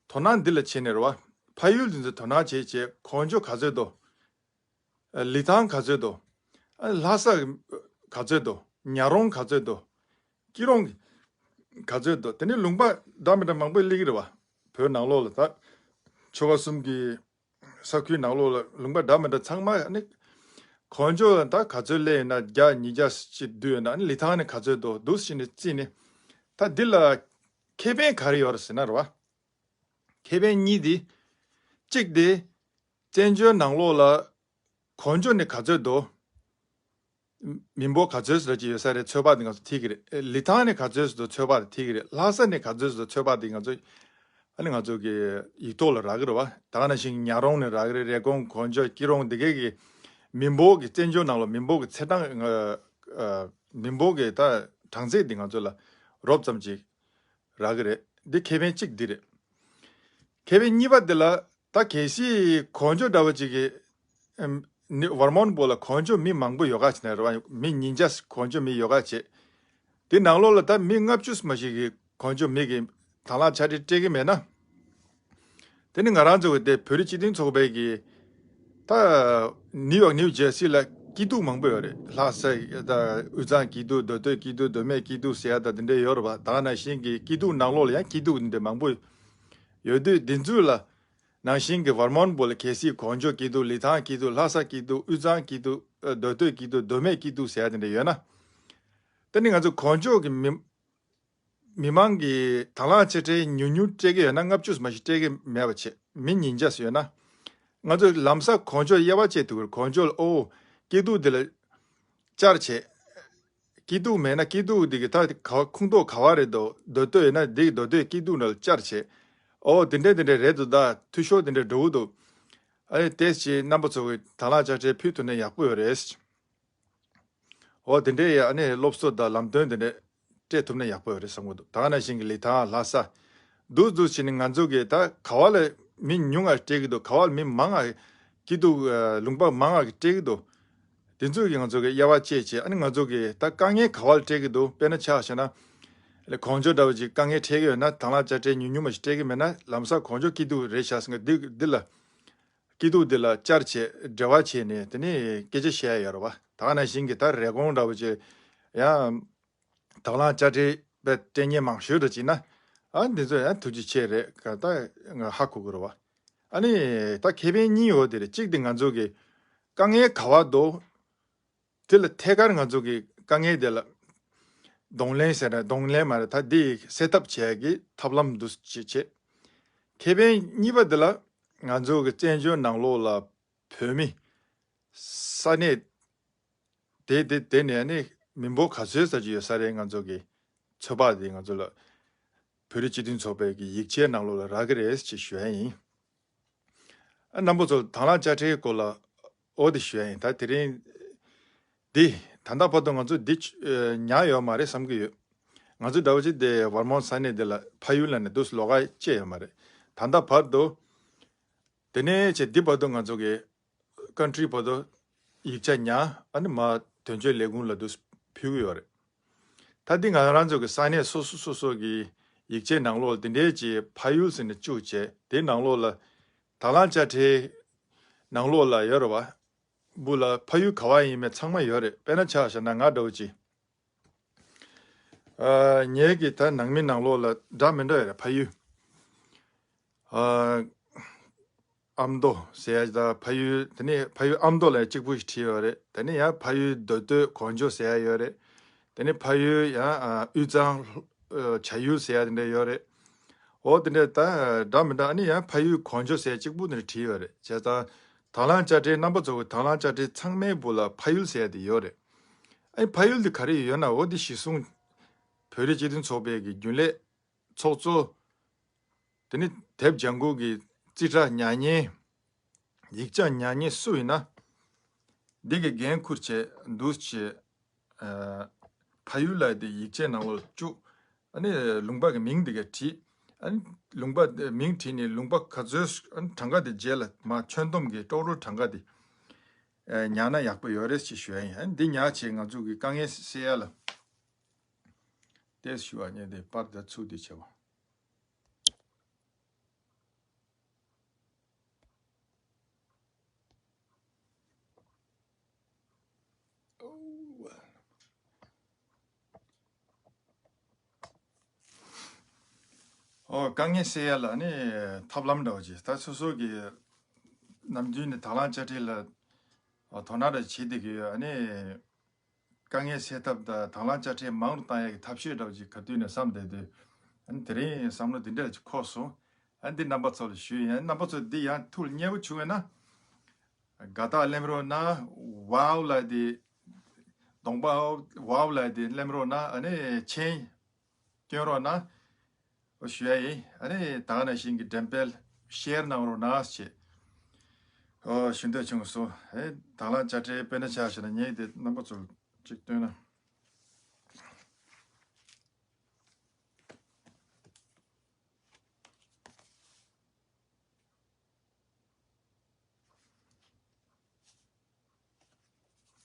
དོ་སྣང་འདི་ལ་བྱས་ནས་རེད་བ། ཕ་ཡུལ་འདི་ཚོ་དོ་སྣང་བྱས་བྱས་གོང་ཇོ་ག་ཚོད་འདུག་ལི་ཐང་ག་ཚོད་འདུག་ལྷ་ས་ག་ཚོད་འདུག་ཉག་རོང་ག་ཚོད་འདུག་སྐྱིད་གྲོང་ག་ཚོད་འདུག་དེ་ནས་ལུང་པ་འདྲ་མི་འདྲ་མང་པོ་སླེབས་ཀྱི་རེད་བ། བོད་ནང་ལོགས་ལ་ད་ཆོལ་ཁ་གསུམ་གྱི་ས་ཁུལ་ནང་ལོགས་ལ་ལུང་པ་འདྲ་མི་འདྲ་ཚང་མ་ནི་གོང་ཇོ་ལ་ད་ག་ཚོད་སླེབས་ཡོད་ན། བརྒྱ་ཉིས་བརྒྱ་ཅིག་བསྡུས་ཡོད་ན། ནི་ལི་ཐང་ནས་ག་ཚོད་འདུག་འདུག་སེ་བྱས་ནས་བརྩིས་ནས། ད་འདི་ལ་ཁེ་ཕན་ག་རེ་ཡོད་རེད་ཟེར་ན་རེད་བ། ཁེ་ཕན་གཉིས་དེ། གཅིག་དེ་བཙན་བྱོལ་ནང་ལོགས་ལ་གོང་ཇོ་ནི་ག་ཚོད་འདུག་མི་འབོར་ག་ཚོད་ཙམ་ཅིག་ཡོད་ས་རེད། ཚོད་དཔག་དེ་ང་ཚོ་ཐིག་གི་རེད། ལི་ཐང་ནས་ག་ཚོད་ཙམ་ཚོད་དཔག་དེ་ཐིག་གི་རེད། ལྷ་ས་ནས་ག་ཚོད་ཙམ་ཚོད་དཔག་དེ་ང་ཚོ་ཨ་ནི་ང་ཚོ་གི་ཡིག་ཐོག་ལ་རག་གི་རེད་བ། ད་ག་ནང་བཞིན་ཉག་རོང་ནས་རག་གི་རེད། རེབ་གོང་། གོ་འཇོ། སྐྱིད་གྲོང་། འདི་གའི་གི་མི་འབོར་གི་བཙན་བྱོལ་ནང་ལ་མི་འབོར་གི་ཚད་གྲངས། ཨ། མི་འབོར་གི་ད་གྲངས་ཚད་འདི་ང་ཚོ་ལ་རོབ་ཙམ་ཅིག་རག་གི་རེད། འདི་ཁེ་ཕན་གཅིག་འདི་རེད། ཁེ་ཕན་གཉིས་པ་འདི་ལ་ད་གལ་སྲིད་གོ་འཇོ་འདྲ་བོ་ཅིག་གི་ཨམ། ནི་ཝར་མོན་པོ་ལ་གོ་འཇོ་མི་མང་པོ་ཡོད་ག་བྱེད་ན་རེད་བ། མི་ཉིས་བརྒྱ་གོ་འཇོ་མི་ཡོད་ག་བྱེད། དེ་ནང་ལོགས་ལ་ད་མི་ལྔ་བཅུ་མ་ཞིག་གི་གོ་འཇོ་མི་གི་དང་བླངས་དཔྱ་ཁྲལ་སྤྲད་ཀྱི་མེད་ན། དེ་ནི་ང་རང་ཚོ་གི་དེ་བོད་རིགས་སྤྱི་མཐུན་ཚོགས་པའི་གི་ད་ནིའུ་ཡོག་ནིའུ་ཇར་སི་ལ་སྐྱིད་སྡུག་མང་པོ་ཡོད་རེད། ལྷ་ས་ད་དབུས་གཙང་སྐྱིད་སྡུག། མདོ་སྟོད་སྐྱིད་སྡུག། མདོ་སྨད་སྐྱིད་སྡུག་ཟེར་ཡ་ད་དེ་འདྲ་ཡོད་རེད་བ། ད་ག་ནང་བཞིན་གི་སྐྱིད་སྡུག་ནང་ལོགས་ལ་ཡང་སྐྱིད་སྡུག་དེ་འདྲ་མང་པོ་ཡོད་དུས། དེ་ཚོ་ལ་ནང་བཞིན་གི་ཝར་མོན་པོ་ལ་གལ་སྲིད་གོ་འཇོ་སྐྱིད་སྡུག། ལི་ཐང་སྐྱིད་སྡུག། ལྷ་ས་སྐྱིད་སྡུག། དབུས་གཙང་སྐྱིད་སྡུག། ཨ། མདོ་སྟོད་སྐྱིད་སྡུག། མདོ་སྨད་སྐྱིད་སྡུག་ཟེར་ཡ་དེ་འདྲ་ཡོད་ན། ད་ནི་ང་ཚོ་གོ་འཇོ་གི་མི་མི་མང་གི་དང་བླངས་དཔྱ་ཁྲལ་ཉུང་ཉུང་སྤྲད་ཀྱི་ཡོད་ན། ལྔ་བཅུ་མ་ཞིག་སྤྲད་ཀྱི་མེད་པ་བྱེད། མི་ཉིས་བརྒྱ་ཡོད་ན། ང་ཚོ་ལམ་སང་གོ་འཇོ་དབྱེ་བ་བྱེད་ཐུབ་ཀྱི་རེད། གོ་འཇོ་ལ་ཨོ་སྐྱིད་སྡུག་འདི་ལ་བཅར་བྱེད། སྐྱིད་སྡུག་མེད་ན་སྐྱིད་སྡུག་འདི་གི་ད་ག་ཁོངས་གཏོགས་ག་བ་རེད་འདུག། མདོ་སྟོད་ཡོད་ན་འདི་གི་མདོ་སྟོད་སྐྱིད་སྡུག་ནང་ལ་བཅར་བྱེད། ཨོ་དེ་འདྲས་དེ་འདྲས་རེད་འདུག། ད་འཐུས་ཤོར་དེ་འདྲས་འགྲོ་གི་འདུག། ཨ་ནི་དེ་བྱས་རྣམ་པ་ཚོ་གི་དང་བླངས་དཔྱ་ཁྲལ་ཕུལ་ཐུབ་ན་ཡག་པོ་ཡོད་རེད། འོ་དེ་འདྲའི་ཨ་ནི་སློབ་གསོ་དང་ལམ་སྟོན་དེ་འདྲ་སྤྲད་ཐུབ་ན་ཡག་པོ་ཡོད་རེད་བསམ་གྱི་འདུག། ད་ག་ནང་བཞིན་གྱི་ལི་ཐང་། ལྷ་ས། འདུག་འདུག་བྱས་ནས་ང་ཚོ་གིས་ད་ག་བ་ལ་མི་ཉུང་ང་སྤྲད་ཀྱི་འདུག། ག་བ་ལ་མི་མང་ང་སྐྱིད་སྡུག། ཨ། ལུང་པ་མང་ང་སྤྲད་ཀྱི་འདུག། དེ་ཚོ་གི་ང་ཚོ་གིས་དབྱེ་བ་དཔྱད་བྱས། ཨ་ནི་ང་ཚོ་གིས་ད་དཀའ་ངལ་ག་བ་ལ་སྤྲད་ཀྱི་འདུག། དཔེར་ན་ཆ་བཞག་ན། ལ་གོ་འཇོ་འདྲ་བོ་ཅིག་དཀའ་ངལ་འཕྲད་ཀྱི་ཡོད་ན། དང་བླངས་དཔྱ་ཁྲལ་ཉུང་ཉུང་མ་ཞིག་སྤྲད་ཀྱི་མེད་ན། ལམ་སང་གོ་འཇོ་སྐྱིད་སྡུག་རེད་ཤག་ཟེར་གྱི་འདི་འདི་ལ། སྐྱིད་སྡུག་འདི་ལ་བཅར་བྱས། འབྲེལ་བ་བྱས་ནས་དེ་ནས་སྐད་ཆ་བཤད་ཡ་ཡོད་རེད་བ། ད་ག་ནང་བཞིན་གྱི་ད་རེབ་གོང་འདྲ་བོ་ཅིག་ཡང་དང་བླངས་དཔྱ་ཁྲལ་དཔེ་སྤྲད་མཁན་མང་ཤོས་འདྲ་ཅིག་ན། ཨ། འདི་ཚོ་ཡང་ཐུགས་རྗེ་ཆེ་རེད། ག་ད་ང་ཧ་གོ་གི་རེད་བ། ཨ་ནི་ད་ཁེ་ཕན་གཉིས་ཡོད་དེ་རེད། གཅིག་དེ་ང་ཚོ་གི་དཀའ་ངལ་ག་བ་འདུག། དེ་ལ་ཐད་ཀར་ང་ཚོ་གི་དཀའ་ངལ་དེ་ལ་གདོང་ལེན་ཟེར་ན་གདོང་ལེན་མ་རེད། ད་དེ་སེལ་ཐབས་བྱེད་ཡག་གི་ཐབས་ལམ་འདུག་ཅེས་བྱེད། ཁེ་ཕན་གཉིས་པ་དེ་ལ་ང་ཚོ་གི་བཙན་བྱོལ་ནང་ལོགས་ལ་བོད་མི་ས་གནས་དེ་དེ་དེ་ནས་ནི་མི་འབོར་ག་ཚོད་ཙམ་ཅིག་ཡོད་ས་རེད། ང་ཚོ་གི་ཚོད་དཔག་དེ་ང་ཚོ་ལ་བོད་རིགས་སྤྱི་མཐུན་ཚོགས་པའི་གི་ཡིག་ཆའི་ནང་ལོགས་ལ་རག་གི་རེད་ཅེས་ཞུ་ཡ་ཡིན། ཨ། རྣམ་པ་ཚོ་དང་བླངས་དཔྱ་ཁྲལ་སྐོར་ལ་ཨོ་དེ་ཞུ་ཡ་ཡིན། ད་དེ་རིང་འདི་ད་ལྟ་བར་དུ་ང་ཚོ་འདི་ཉར་ཡོད་མ་རེད་བསམ་གྱི་ཡོད། ང་ཚོ་འདྲ་བོ་ཅིག་དེ་ཝར་མོན་ས་གནས་འདི་ལ་ཕ་ཡུལ་ལ་ནས་འདུག་ལོགས་ཀ་བཅད་ཡོད་མ་རེད། ད་ལྟ་བར་དུ། དེ་ནས་བྱས་འདི་བར་དུ་ང་ཚོ་གི་ཀན་ཊི་རི་བར་དུ་ཡིག་ཆ་ཉར། ཨ་ནི་མར་དོན་གཅོད་ལས་ཁུངས་ལ་འདུག་ཕུལ་གྱི་ཡོད་རེད། ད་འདི་ང་རང་ཚོ་གི་ས་གནས་སོ་སོ་སོ་སོ་གི་ཡིག་ཆའི་ནང་ལོགས་ལ་འདི་འདྲའི་ཅིག་ཕ་ཡུལ་ཟེར་ནས་བཅུག་བྱས། དེའི་ནང་ལོགས་ལ་དང་བླངས་དཔྱ་ཁྲལ་ནང་ལོགས་ལ་ཡོད་རེད་བ། སྦུག་ལ་ཕ་ཡུལ་ག་བ་ཡིན་མིན་ཚང་མ་ཡོད་རེད། དཔེར་ན་ཆ་བཞག་ན་ང་འདྲ་བོ་ཅིག། ཨ། ངེད་ཀྱི་ད་ནང་མི་ནང་ལོགས་ལ་འདྲ་མི་འདྲ་ཡོད་རེད། ཕ་ཡུལ། ཨ། ཨ་མདོ་ཟེར་ཡ་ད་ཕ་ཡུལ། དེ་ནས་ཕ་ཡུལ་ཨ་མདོ་ལ་གཅིག་པུ་ཞིག་བྲིས་ཡོད་རེད། དེ་ནས་ཡང་ཕ་ཡུལ་མདོ་སྟོད་གོ་འཇོ་ཟེར་ཡ་ཡོད་རེད། དེ་ནས་ཕ་ཡུལ་ཡང་། ཨ། དབུས་གཙང་། ཨ། བྱ་ཡུལ་ཟེར་ཡ་དེ་འདྲ་ཡོད་རེད། འོ་དེ་འདྲ་ད་འདྲ་མི་འདྲ། ཨ་ནི་ཡང་ཕ་ཡུལ་གོ་འཇོ་ཟེར་ཡ་གཅིག་པུ་དེ་འདྲ་བྲིས་ཡོད་རེད། བྱས་ཙང་དང་བླངས་དཔྱ་ཁྲལ། རྣམ་པ་ཚོ་གི་དང་བླངས་དཔྱ་ཁྲལ་ཚང་མའི་སྦུག་ལ་ཕ་ཡུལ་ཟེར་ཡ་དེ་ཡོད་རེད། ཨ་ནི་ཕ་ཡུལ་དེ་ག་རེ་ཡོད་ན། འོ་དེ་གཞི་བཟུང་བོད་རིགས་སྤྱི་མཐུན་ཚོགས་པའི་གི་རྒྱུན་ལས་ཚོགས་གཙོ། དེ་ནི་དེབ་ལྗང་ཁུ་གི་རྩིས་ཁྲ་ཉར་མཁན། ཡིག་ཆ་ཉར་མཁན་སུ་ཡིན་ན། འདི་གི་འགན་འཁུར་བྱས། འདུག་བྱས། ཨ། ཕ་ཡུལ་ལ་དེ་ཡིག་ཆའི་ནང་ལོགས་བཅུག། ཨ་ནི་ལུང་པ་གི་མིང་འདི་ག་བྲིས། ཨ་ནི་ལུང་པ་དེ་མིང་བྲིས་ནས་ལུང་པ་ག་ཚོད། ཨ་ནི་གྲངས་ཀ་དེ་རྗེས་ལ་མར་ཁྱོན་བསྡོམས་ཀྱི་ཀྲོག་ཀྲོག་གྲངས་ཀ་དེ། ཨ། ཉར་ན་ཡག་པོ་ཡོད་རེད་ཅེས་ཞུ་ཡ་ཡིན། ཨ་ནི་འདི་ཉར་བྱས་ང་ཚོ་གི་དཀའ་ངལ་སེལ་ཡ་ལ། དེ་ཞུ་བ་ཉེ་དེ་པར་དེ་ཚུགས་དེ་བྱེད་པ། ཨོ། དཀའ་ངལ་སེལ་ཡ་ལ་ནི་ཐབས་ལམ་འདྲ་བོ་ཅིག། ད་སོ་སོ་གི་ནམ་རྒྱུན་ནས་དང་བླངས་དཔྱ་ཁྲལ་ལ་དོ་སྣང་འདྲ་བྱེད་བསྡད་ཀྱི་ཡོད། ཨ་ནི་དཀའ་ངལ་སེལ་ཐབས་དང་དང་བླངས་དཔྱ་ཁྲལ་མང་རུ་བཏང་ཡ་གི་ཐབས་ཤེས་འདྲ་བོ་ཅིག་ག་དུས་ནས་བསམ་བསྡད་དུས། ཨ་ནི་དེ་རིང་བསམ་བློ་འདི་འདྲ་ཅིག་འཁོར་སོང་། ཨ་ནི་འདི་རྣམ་པ་ཚོ་ལ་ཞུས་ཡིན། རྣམ་པ་ཚོ་འདི་ཡང་ཐུགས་ལ་མཉེས་པོ་བྱུང་བས་ན། དགའ་རྟགས་ལེན་རོགས་གནང་། ཝའོ་ལབ་དེ་ གདོང་པ་ཝའོ་ལབ་དེ་གླེམ་རོགས་གནང་། ཨ་ནི་མཆན་སྐྱོན་རོགས་གནང་། ཞུ་ཡ་ཡིན། ཨ་ནི་ད་ག་ནང་བཞིན་གྱི་འགྲེམས་སྤེལ་ཤེར་གནང་རོགས་གནང་ཞེས། ཨོ་ཞུ་འདོད་བྱུང་སོང་། ཨེ་དང་བླངས་དཔྱ་ཁྲལ་དཔེར་ན་ཆ་བཞག་ན་ངས་དེ་རྣམ་པ་ཚོར་ཅིག་སྟོན་ན།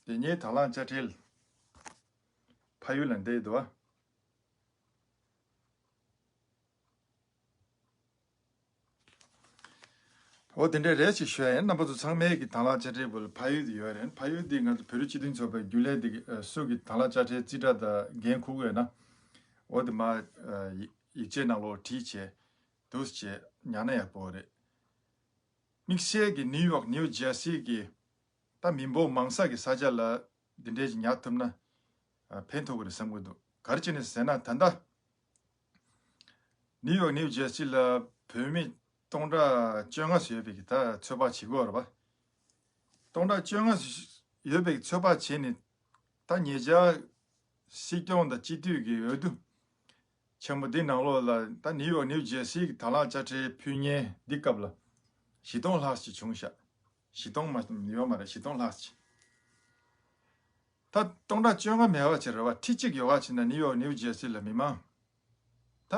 དེ་ནས་དང་བླངས་དཔྱ་ཁྲལ་ཕ་ཡུལ་ལ་འདེད་འདུག་བ། འོ་དེ་འདྲའི་རེད་ཅེས་ཞུ་ཡ་ཡིན། རྣམ་པ་ཚོ་ཚང་མས་ཀྱི་དང་བླངས་དཔྱ་ཁྲལ་བོད་ལ་ཕ་ཡུལ་དེ་ཡོད་རེད། ཕ་ཡུལ་དེ་ང་ཚོ་བོད་རིགས་སྤྱི་མཐུན་ཚོགས་པའི་རྒྱུན་ལས་དེ་གི་ཨ་སུ་གི་དང་བླངས་དཔྱ་ཁྲལ་རྩིས་ཁྲ་དང་འགན་འཁུར་གི་ཡོད་ན། འོ་དེ་མ་ཨ་ཡིག་ཡིག་ཆའི་ནང་ལོགས་བྲིས་བྱས་འདུག་བྱས་ཉར་ན་ཡག་པོ་རེད། དམིགས་བསལ་གྱི་ནིའུ་ཡོག་ནིའུ་ཇར་སི་གི་ད་མི་འབོར་མང་ས་གི་ས་ཆ་ལ་འདི་འདྲའི་ཞིག་ཉར་ཐུབ་ན་ཨ་ཕན་ཐོགས་ཀྱི་རེད་བསམ་གྱི་འདུག་ག་རེ་བྱས་ནས་ཟེར་ན། ད་ལྟ་ནིའུ་ཡོག་ནིའུ་ཇར་སི་ལ་བོད་མི་སྟོང་ཕྲག་བཅོ་ལྔ་ཙམ་ཡོད་པའི་གི་ད་ཚོད་དཔག་བྱེད་ཀྱི་ཡོད་རེད་པ། སྟོང་ཕྲག་བཅོ་ལྔ་ཙམ་ཡོད་པའི་གི་ཚོད་དཔག་བྱས་ནས། ད་ཉེ་ཆར་སྲིད་སྐྱོང་དང་སྤྱི་འཐུས་ཀྱི་འོས་བསྡུ་ཆེན་མོ་འདི་ནང་ལོགས་ལ་ད་ནིའུ་ཡོག་ནིའུ་ཇར་སི་གི་དང་བླངས་དཔྱ་ཁྲལ་ཕུལ་མཁན་འདི་སྐབས་ལ་བཞི་སྟོང་ལྷག་ཅིག་བྱུང་ཤག་བཞི་སྟོང་མ་ཡོད་མ་རེད། བཞི་སྟོང་ལྷག་ཅིག་ད་སྟོང་ཕྲག་བཅོ་ལྔ་མེད་པ་ཅིག་རེད་བ། ཁྲི་གཅིག་ཡོད་པ་ཅིག་ན་ནིའུ་ཡོག་ནིའུ་ཇར་སི་ལ་མི་མང་། ད་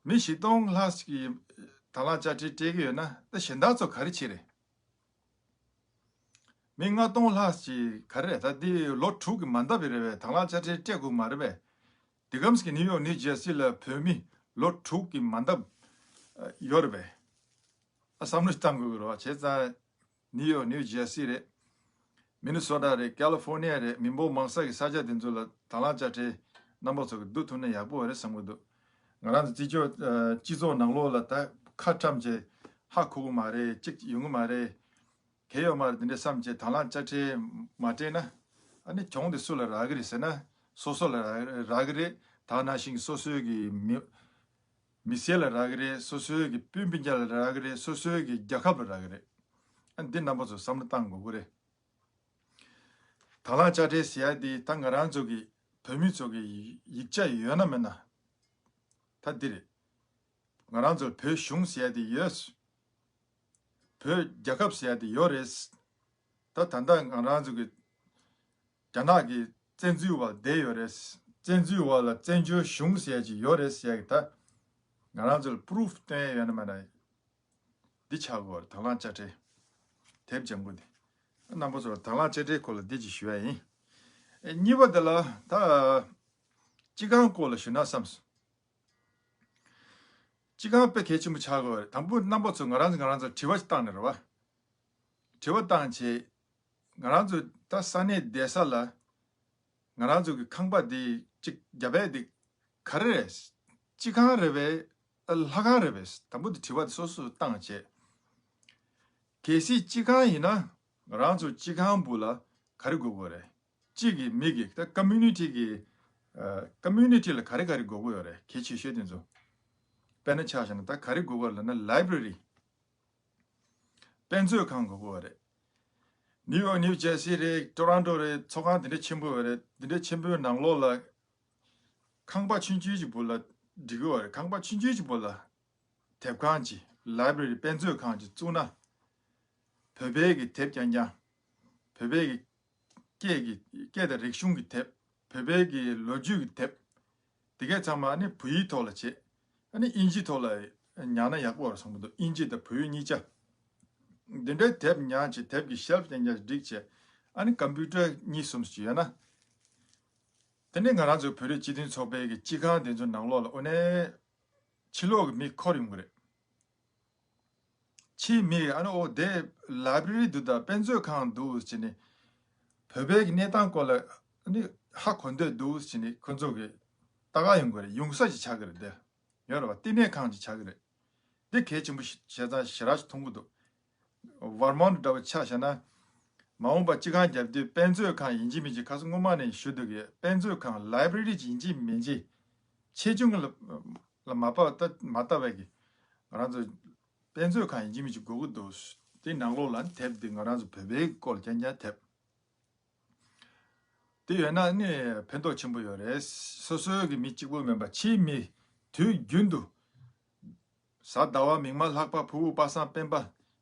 མི་བཞི་སྟོང་ལྷག་ཅིག་གིས་དང་བླངས་དཔྱ་ཁྲལ་སྤྲད་ཀྱི་ཡོད་ན། ད་གཞན་དག་ཚོ་ག་རེ་བྱེད་རེད། མི་ལྔ་སྟོང་ལྷག་ཅིག་ག་རེ་རེད། ད་འདི་ལོ་དྲུག་གི་མ་འདབ་པའི་རེད་པས། དང་བླངས་དཔྱ་ཁྲལ་སྤྲད་དགོས་མ་རེད་པས། འདི་གམ་ཞིག་ནིའུ་ཡོག་ནིའུ་ཇར་སི་ལ་བོད་མི་ལོ་དྲུག་གི་མ་འདབ་ཡོད་རེད་པས། ཨ་བསམ་བློ་བཏང་དགོས་ཀྱི་རེད་བ། བྱས་ཙང་ནིའུ་ཡོག་ནིའུ་ཇར་སི་རེད། མི་ནི་སོ་ཊ་རེད། ཀ་ལི་ཧྥོར་ནི་ཡ་རེད། མི་འབོར་མང་ས་གི་ས་ཆ་དེ་ཚོ་ལ་དང་བླངས་དཔྱ་ཁྲལ་རྣམ་པ་ཚོ་གི་བསྡུ་ཐུབ་ན་ཡག་པོ་རེད་བསམ་གྱི་འདུག་ང་རང་ཚོ་སྤྱི་ཚོགས་ཨ་སྤྱི་ཚོགས་ནང་ལོགས་ལ་ད་ཁ་ཁྲམ་བྱས་ཧ་གོ་གི་མ་རེད། གཅིག་ཡོང་གི་མ་རེད། གལ་ཡོད་མ་རེད། དེ་འདྲ་བསམ་བྱས་དང་བླངས་དཔྱ་ཁྲལ་མ་སྤྲད་ན། ཨ་ནི་གྱོང་དེ་སུ་ལ་རག་གི་རེད་ཟེར་ན། སོ་སོ་ལ་རག་རག་གི་རེད། ད་ནང་བཞིན་སོ་སོའི་གི་མི་མི་སེར་ལ་རག་གི་རེད། སོ་སོའི་གི་སྤུན་སྤུན་ཀྱག་ལ་རག་གི་རེད། སོ་སོའི་གི་རྒྱལ་ཁབ་ལ་རག་གི་རེད། ཨ་འདི་རྣམ་པ་ཚོ་བསམ་བློ་བཏང་དགོས་ཀྱི་རེད། དང་བླངས་དཔྱ་ཁྲལ་ཟེར་ཡ་དེ་ད་ང་རང་ཚོ་གི་བོད་མི་ཚོ་གི་ཡིག་ཡིག་ཆ་ཡོད་ན་མེད་ན། ད་འདི་རེད། ང་རང་ཚོར་བོད་གཞུང་ཟེར་ཡ་དེ་ཡོད། བོད་རྒྱལ་ཁབ་ཟེར་ཡ་དེ་ཡོད་རེད། ད་ད་ལྟ་ང་རང་ཚོ་གི་རྒྱ་ནག་གི་བཙན་འཛུལ་བ་བསྡད་ཡོད་རེད། བཙན་འཛུལ་བ་ལ་བཙན་བྱོལ་གཞུང་ཟེར་ཡ་ཅིག་ཡོད་རེད་ཟེར་ཡ་གི། ད་ང་རང་ཚོར་པུ་རུབ་སྟོན་ཡ་ཡོད་ན་མེད་ན། འདི་ཆགས་དགོས་རེད། དང་བླངས་དཔྱ་ཁྲལ་དེབ་ལྗང་གུ་འདི། རྣམ་པ་ཚོར་དང་བླངས་དཔྱ་ཁྲལ་སྐོར་ལ་འདི་ཅིག་ཞུ་ཡ་ཡིན། ཨེ་གཉིས་པ་དེ་ལ་ད་སྤྱི་ཁང་སྐོར་ལ་ཞུ་ན་བསམས་སོང་། སྤྱི་ཁང་དཔེ་གལ་ཆེན་པོ་ཆགས་དགོས་རེད། དང་པོ་རྣམ་པ་ཚོ་ང་རང་ཚོ་ང་རང་ཚོ་དྲི་བ་ཞིག་བཏང་ནས་རེད་བ། དྲི་བ་བཏང་བྱས། ང་རང་ཚོ་ད་ས་གནས་བསྡད་ས་ལ་ང་རང་ཚོ་གི་ཁང་པ་འདི་གཅིག་རྒྱབ་པ་འདི་ག་རེ་རེད། སྤྱི་ཁང་རེད་པས། ལྷ་ཁང་རེད་པས། དང་པོ་འདི་དྲི་བ་འདི་སོ་སོ་བཏང་བྱས། གལ་སྲིད་སྤྱི་ཁང་ཡིན་ན་ང་རང་ཚོ་སྤྱི་ཁང་བུ་ལ་ག་རེ་དགོས་དགོས་རེད། སྤྱི་གི་མི་གི་ད་ཀོ་མུ་ནི་ཊི་གི་ཨ་ཀོ་མུ་ནི་ཊི་ལ་ག་རེ་ག་རེ་དགོས་ཀྱི་ཡོད་རེད། གལ་ཆེ་ཤོས་དེ་ཚོ། དཔེར་ན་ཆ་བཞག་ན་ད་ག་རེ་དགོས་ཀྱི་ཡོད་ལབ་ན། ལའི་བྷྲེ་རི། དཔེ་མཛོད་ཁང་དགོས་ཀྱི་ཡོད་རེད། ནིའུ་ཡོག་ནིའུ་ཇར་སི་རེད། ཊོ་རོན་ཊོ་རེད། ཚོགས་ཁང་དེ་འདྲ་ཆེན་པོ་ཡོད་རེད། དེ་འདྲ་ཆེན་པོའི་ནང་ལོགས་ལ་ཁང་པ་ཆུང་ཆུང་ཅིག་བུ་ལ་འགྲིག་གི་ཡོད་རེད། ཁང་པ་ཆུང་ཆུང་ཅིག་བུ་ལ་དེབ་ཁང་ཅིག་ལའི་བྷྲེ་རི། དཔེ་མཛོད་ཁང་ཅིག་བཙུགས་ན། བོད་པའི་གི་དེབ་རྐྱང་རྐྱང་། བོད་པའི་གི་སྐད་ཀྱི་སྐད་དང་རིག་གཞུང་གི་དེབ། བོད་པའི་གི་ལོ་རྒྱུས་ཀྱི་དེབ། དེ་གས་ཚང་མ་ཨ་ནི་བོད་ཡིག་ཐོག་ལ་བྱེད། ཨ་ནི་དབྱིན་ཇིའི་ཐོག་ལ་ཉར་ན་ཡག་པོ་རེད་བསམ་གྱི་འདུག་དབྱིན་ཇི་དང་བོད་ཡིག་གཉིས་ཆ། འདི་འདྲའི་དེབ་ཉར་བྱས། དེབ་ཀྱི་ཤེལ་ཕི་རྐྱང་རྐྱང་བསྒྲིགས་བྱས། ཨ་ནི་ཀམ་པུ་ཊར་གཉིས་གསུམ་ཞིག་ཡོད་ན། དེ་ནས་ང་རང་ཚོའི་བོད་རིགས་སྤྱི་མཐུན་ཚོགས་པའི་གི་སྤྱི་ཁང་དེ་ཚོའི་ནང་ལོགས་ལ་དངོས་གནས་ཕྱི་ལོགས་ཀྱི་མི་འཁོར་ཡོང་གི་རེད། ཕྱིའི་མི་ཨ་ནི་ཨོ་དེ་ལའི་བྷྲེ་རི་འདུག་དང་དཔེ་མཛོད་ཁང་འདུག་ཟེར་ནས། བོད་པའི་གི་གནས་སྟངས་སྐོར་ལ་ཨ་ནི་ཧ་གོ་འདོད་འདུག་ཟེར་ནས་ཁོ་ཚོ་གི་ལྟ་ག་ཡོང་གི་རེད། ཡོང་ས་ཞིག་ཆགས་ཀྱི་རེད་དེ། ཡོད་རེད་བ། བསྟི་གནས་ཁང་ཅིག་ཆགས་ཀྱི་རེད། འདི་གལ་ཆེན་པོ་ཞེ་ཙང་ཞེ་དྲག་ཞིག་མཐོང་གི་འདུག་ཝར་མོན་ཊི་འདྲ་བོ་ཆ་བཞག་ན། མ་འོངས་པ་སྤྱི་ཁང་རྒྱབ་དུས་དཔེ་མཛོད་ཁང་ཡིན་གཅིག་མིན་གཅིག་ཁ་སང་སྔོན་མ་ནས་ཞུ་འདུག་གི། དཔེ་མཛོད་ཁང་ལའི་བྷྲེ་རི་ཅིག་ཡིན་གཅིག་མིན་གཅིག་ཆེ་ཆུང་ལ་ལ་མ་བབ་ལྟ་མ་ལྟ་བའི་གི་ང་རང་ཚོ་དཔེ་མཛོད་ཁང་ཡིན་གཅིག་མིན་གཅིག་དགོས་ཀྱི་འདུག་དེ་ནང་ལོགས་ལ་དེབ་འདི་ང་རང་ཚོ་བོད་པའི་སྐོར་རྐྱང་རྐྱང་དེབ། དེ་ཡོད་ན་ནི་ཕན་ཐོགས་ཆེན་པོ་ཡོད་རེད། སོ་སོའི་གི་མི་གཅིག་པོ་མིན་པ་ཕྱིའི་མི་དུས་རྒྱུན་དུ་གཟའ་ཟླ་བ་མིག་དམར་ལྷག་པ་ཕུར་བུ་པ་སངས་སྤེན་པ་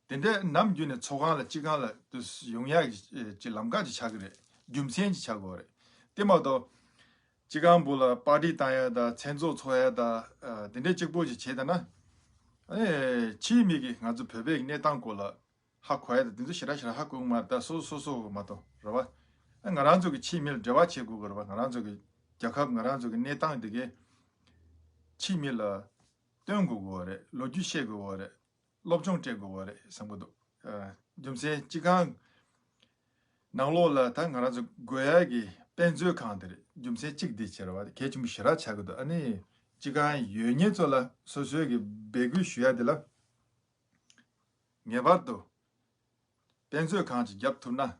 དེ་འདྲས་ནམ་རྒྱུན་ནས་ཚོགས་ཁང་ལ་སྤྱི་ཁང་ལ་དུ་ཡོང་ཡག་གི་ལམ་ཁ་ཅིག་ཆགས་ཀྱི་རེད། རྒྱུ་མཚན་ཅིག་ཆགས་དགོས་རེད། དེ་མ་གཏོགས་སྤྱི་ཁང་བུ་ལ་པར་ཊི་བཏང་ཡག་དང་མཚན་ཚོགས་ཚོགས་ཡག་དང་དེ་འདྲས་གཅིག་པོ་ཅིག་བྱས་ད་ན་ཕྱིའི་མི་གིས་ང་ཚོ་བོད་པའི་གནས་སྟངས་སྐོར་ལ་ཧ་གོ་ཡ་དང་དེ་ཚོ་ཞེ་དྲག་ཞེ་དྲག་ཧ་གོ་གི་མ་རེད། ད་སོ་སོ་སོ་སོ་མ་གཏོགས་རེད་བ། ང་རང་ཚོ་གི་ཕྱིའི་མི་ལ་འབྲེལ་བ་བྱེད་དགོས་ཀྱི་རེད་བ། ང་རང་ཚོ་གི་རྒྱལ་ཁབ་ང་རང་ཚོ་གི་གནས་སྟངས་དེ་གའི་ཕྱིའི་མི་ལ་སྟོན་དགོས་ཀྱི་རེད། ལོ་རྒྱུས་བཤད་དགོས་ཀྱི་རེད། སློབ་སྦྱོང་སྤྲད་དགོས་ཀྱི་རེད་བསམ་གྱི་འདུག་རྒྱུ་མཚན་སྤྱི་ཁང་ནང་ལོགས་ལ་ད་ང་རང་ཚོ་དགོས་ཡ་གི་དཔེ་མཛོད་ཁང་དེ་རེད། རྒྱུ་མཚན་གཅིག་དེ་བྱས་རེད་བ། གལ་ཆེན་པོ་ཞེ་དྲག་ཆགས་ཀྱི་འདུག་ཨ་ནི་སྤྱི་ཁང་ཡོད་མཁན་ཚོ་ལ་སོ་སོའི་གི་འབོད་སྐུལ་ཞུ་ཡ་དེ་ལ། ངེས་པར་དུ་དཔེ་མཛོད་ཁང་ཅིག་བརྒྱབ་ཐུབ་ན།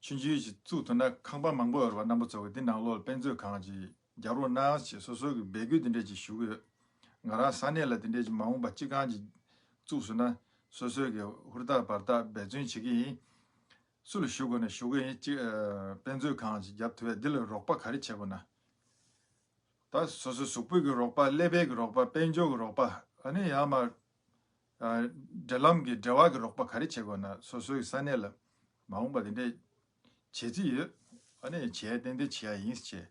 ཆུང་ཆུང་ཞིག་བཙུགས་ཐུབ་ན། ཁང་པ་མང་པོ་ཡོད་རེད་བ། རྣམ་པ་ཚོ་གི་འདི་ནང་ལོགས་ལ་དཔེ་མཛོད་ཁང་ཅིག་རྒྱག་རོགས་གནང་ཞེས་སོ་སོའི་གི་འབོད་སྐུལ་འདི་འདྲས་ཅིག་ཞུ་གི་ཡོད། ང་རང་ས་གནས་ལ་འདི་འདྲས་ཅིག་མ་འོངས་པ་སྤྱི་ཁང་ཅིག་བཙུགས་སོང་ན། སོ་སོའི་གི་ཧུར་ཐག་འབད་ཐག་འབད་བརྩོན་བྱེད་ཀྱི་ཡིན། སུ་ལ་ཞུ་དགོས་ན་ཞུ་གི་ཡིན། ཅིག་ཨ། དཔེ་མཛོད་ཁང་ཅིག་རྒྱབ་ཐུབ་ཡ་འདི་ལ་རོགས་པ་ག་རེ་བྱེད་དགོས་ན། ད་སོ་སོའི་གཟུགས་པོའི་གི་རོགས་པ། ཀླད་པའི་གི་རོགས་པ། དཔལ་འབྱོར་གི་རོགས་པ། ཨ་ནི་ཡང་མ་ཨ། འབྲེལ་ལམ་གི་འབྲེལ་བ་གི་རོགས་པ་ག་རེ་བྱེད་དགོས་ན། སོ་སོའི་ས་གནས་ལ་མ་འོངས་པ་དེ་འདྲས་བྱེད་རྩིས་ཡོད། ཨ་ནི་བྱས་ཏན་ཏན་བྱེད་ཡ་ཡིན་ཟེར།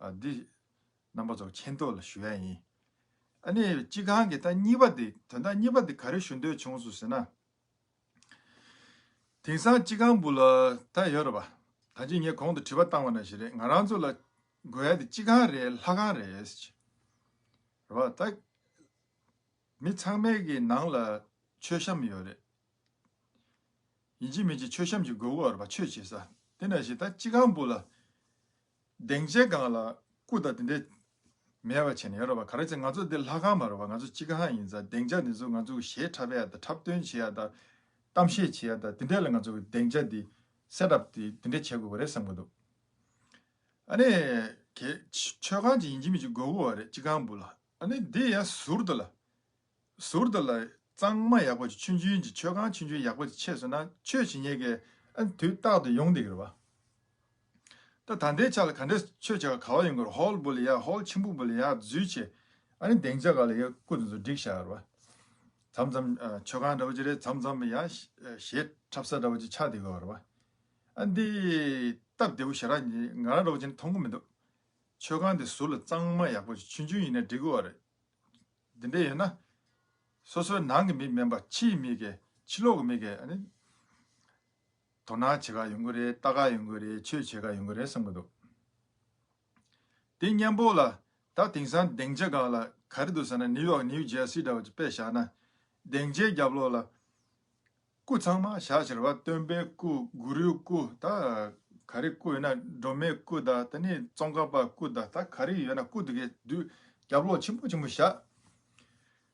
ཨ། འདི་རྣམ་པ་ཚོ་མཁྱེན་རྟོགས་ལ་ཞུ་ཡ་ཡིན། ཨ་ནི་སྤྱི་ཁང་གི་ད་གཉིས་པ་དེ། དོན་དག་གཉིས་པ་དེ་ག་རེ་ཞུ་འདོད་བྱུང་སོང་ཟེར་ན། དེང་སང་སྤྱི་ཁང་བུ་ལ་ད་ཡོད་རེད་བ། ད་ཅི་ངས་གོང་དུ་དྲི་བ་བཏང་བ་ནང་བཞིན་རེད། ང་རང་ཚོ་ལ་དགོས་ཡ་དེ་སྤྱི་ཁང་རེད། ལྷ་ཁང་རེད། རེད་བ། ད་མི་ཚང་མའི་གི་ནང་ལ་མཆོད་བཤམས་ཡོད་རེད། ཡིན་གཅིག་མིན་གཅིག་མཆོད་བཤམས་ཅིག་དགོས་ཀྱི་ཡོད་རེད་བ། ཆོས་བྱེད་ས། དེ་ནང་བཞིན་ད་སྤྱི་ཁང་བུ་ལ་སྡིངས་ཆའི་སྒང་ལ་སྐུ་དང་དེ་འདྲས་མེད་པ་བྱས་ནས་ཡོད་རེད་བ། ག་རེ་ཟེར་ང་ཚོ་འདི་ལྷ་ཁང་མ་རེད་བ། ང་ཚོ་སྤྱི་ཁང་ཡིན་ཙང་སྡིངས་ཆ་འདི་ཚོ་ང་ཚོ་གཞས་འཁྲབ་ཡ་དང་འཁྲབ་སྟོན་བྱེད་ཡ་དང་གཏམ་བཤད་བྱེད་ཡ་དང་དེ་འདྲས་ལ་ང་ཚོ་གི་སྡིངས་ཆ་འདི་སེ་ཊབ་འདི་དེ་འདྲས་བྱེད་དགོས་པ་རེད་བསམ་གི་འདུག་ཨ་ནི་གལ་མཆོད་ཁང་ཅིག་ཡིན་གཅིག་མིན་གཅིག་དགོས་ཀྱི་ཡོད་རེད། སྤྱི་ཁང་བུ་ལ། ཨ་ནི་འདི་ཡ་ཟུར་དུ་ལ། ཟུར་དུ་ལ་གཙང་མ་ཡག་པོ་ཅིག་ཆུང་ཆུང་ཅིག་མཆོད་ཁང་ཆུང་ཆུང་ཡག་པོ་ཅིག་ཕྱེ་སོང་ན་ཆོས་བྱེད་མཁན་གྱི་ཨ་ནི་དུས་རྟག་ཏུ་ཡོང་བསྡད་ཀྱི་རེད་བ། ད་ད་ལྟའི་ཆ་ལ་ག་འདྲས་ཆོས་བྱེད་ག་ག་བ་ཡོང་གི་རེད། ཧོལ་བུ་ལ་ཡ། ཧོལ་ཆེན་པོ་བུ་ལ་ཡ་འཛུལ་བྱས། ཨ་ནི་སྡིངས་ཆ་སྒང་ལ་ཡ་སྐུ་དེ་ཚོ་བསྒྲིགས་བཞག་ཡོད་རེད་བ། མཚམས་མཚམས་ཨ་མཆོད་ཁང་འདྲ་བོ་ཅིག་རེད། མཚམས་མཚམས་ཡ་གཞས་འཁྲབ་ས་འདྲ་བོ་ཅིག་ཆགས་བསྡད་ཀྱི་ཡོད་རེད་བ། ཨ་འདི་སྟབས་བདེ་པོ་ཞེ་དྲག་ང་རང་འདྲ་བོ་ཅིག་ནས་མཐོང་གི་མི་འདུག་མཆོད་ཁང་དེ་ཟུར་ལ་གཙང་མ་ཡག་པོ་ཅིག་ཆུང་ཆུང་ཡིན་ན་འགྲིག་གི་ཡོད་རེད། འདི་འདྲ་ཡོད་ན། སོ་སོའི་ནང་གི་མི་མིན་པ་ཕྱིའི་མི་གིས། ཕྱི་ལོགས་ཀྱི་མི་གིས་ཨ་ནི་དོ་སྣང་བྱེད་ག་ཡོང་གི་རེད། ལྟ་ག་ཡོང་གི་རེད། ཆོས་བྱེད་ག་ཡོང་གི་རེད་བསམ་གི་འདུག་དེ་མཉམ་པོ་ལ་ད་དེང་སང་སྡིངས་ཆ་སྒང་ལ་ག་རེ་འདུག་ཟེར་ན། ནིའུ་ཡོག་ནིའུ་ཇར་སི་འདྲ་བ་ཅིག་དཔེ་བཞག་ན། སྡིངས་ཆའི་རྒྱབ་ལོགས་ལ་སྐུ་ཚང་མ་བཞག་བྱས་རེད་བ། སྟོན་པའི་སྐུ། གུ་རུའི་སྐུ། ད་ག་རེ་སྐུ་ཡོད་ན། སྒྲོལ་མའི་སྐུ་དང་། དེ་ནས་ཙོང་ཁ་པ་སྐུ་དང་། ད་ག་རེ་ཡོད་ན་སྐུ་དེ་གའི་རྒྱབ་ལོགས་ཆེན་པོ་ཆེན་པོ་བཞག་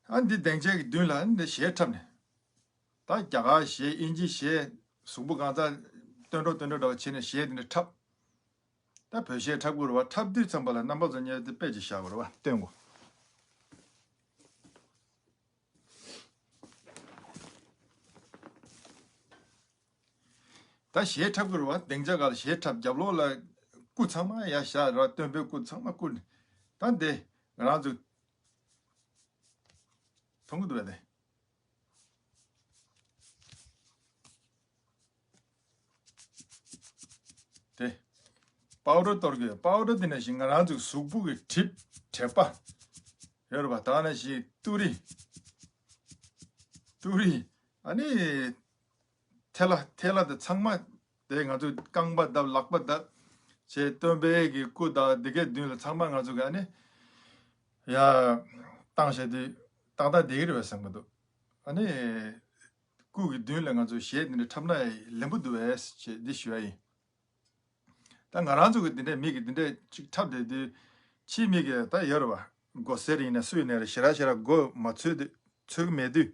ཨ་འདི་སྡིངས་ཆའི་གི་མདུན་ལ་ཨ་འདི་གཞས་འཁྲབ་ནས། ད་རྒྱ་གར་གཞས། དབྱིན་ཇི་གཞས། གཟུགས་པོ་གང་ཚ་སྟོན་འགྲོ་སྟོན་འགྲོ་འདྲ་བ་བྱས་ནས་གཞས་འདི་འདྲ་འཁྲབ། ད་བོད་གཞས་འཁྲབ་དགོས་རེད་བ། འཁྲབ་དུས་ཙམ་པ་ལ་རྣམ་པ་ཚོ་ཉལ་དེ་དཔེ་ཅིག་བཞག་དགོས་རེད་བ། སྟོན་དགོས། ད་གཞས་འཁྲབ་དགོས་རེད་བ། སྡིངས་ཆ་སྒང་ལ་གཞས་འཁྲབ། རྒྱབ་ལོགས་ལ་སྐུ་ཚང་མ་ཡར་བཞག་རེད་བ། སྟོན་པའི་སྐུ་ཚང་མ་སྐུ། ད་འདི་ང་རང་ཚོ་མཐོང་གི་འདུག་བས་དེ། དེ། པའུ་ཌར་གཏོར་གི་ཡོད། པའུ་ཌར་དེ་ནང་བཞིན་ང་རང་ཚོའི་གཟུགས་པོ་གི་གྲིབ། དྲེག་པ་ཡོད་རེད་པ། ད་ནང་བཞིན་ཏུ་རི། ཏུ་རི། ཨ་ནི་ཐལ་བ། ཐལ་བ་དེ་ཚང་མ་དེ་ང་ཚོས་རྐང་པ་བརྡབ། ལག་པ་བརྡབ་བྱས། སྟོན་པའི་གི་སྐུ་དང་དེ་གའི་མདུན་ལ་ཚང་མ་ང་ཚོ་གི་ཨ་ནི་ཡར་བཏང་བྱས་དུས་ཏག་ཏག་བསྡད་ཀྱི་རེད་པས་བསམ་གྱི་འདུག་ཨ་ནི་སྐུ་གི་མདུན་ལ་ང་ཚོ་གཞས་འདི་འདྲ་འཁྲབ་ན་ལེན་པོ་འདུག་པས་ཞེས་འདི་ཞུ་ཡ་ཡིན། ད་ང་རང་ཚོ་གི་འདི་འདྲའི་མི་གི་འདི་འདྲའི་ཅིག་འཁྲབ་བསྡད་དུས། ཕྱིའི་མི་གི་ད་ཡོད་རེད་པ། མགོ་སེར་ཡིན་ན་སུ་ཡིན་ནའི་རེད། ཞེ་དྲག་ཞེ་དྲག་མགོ་མ་ཚོས་དུས། ཚོས་གི་མེད་དུས།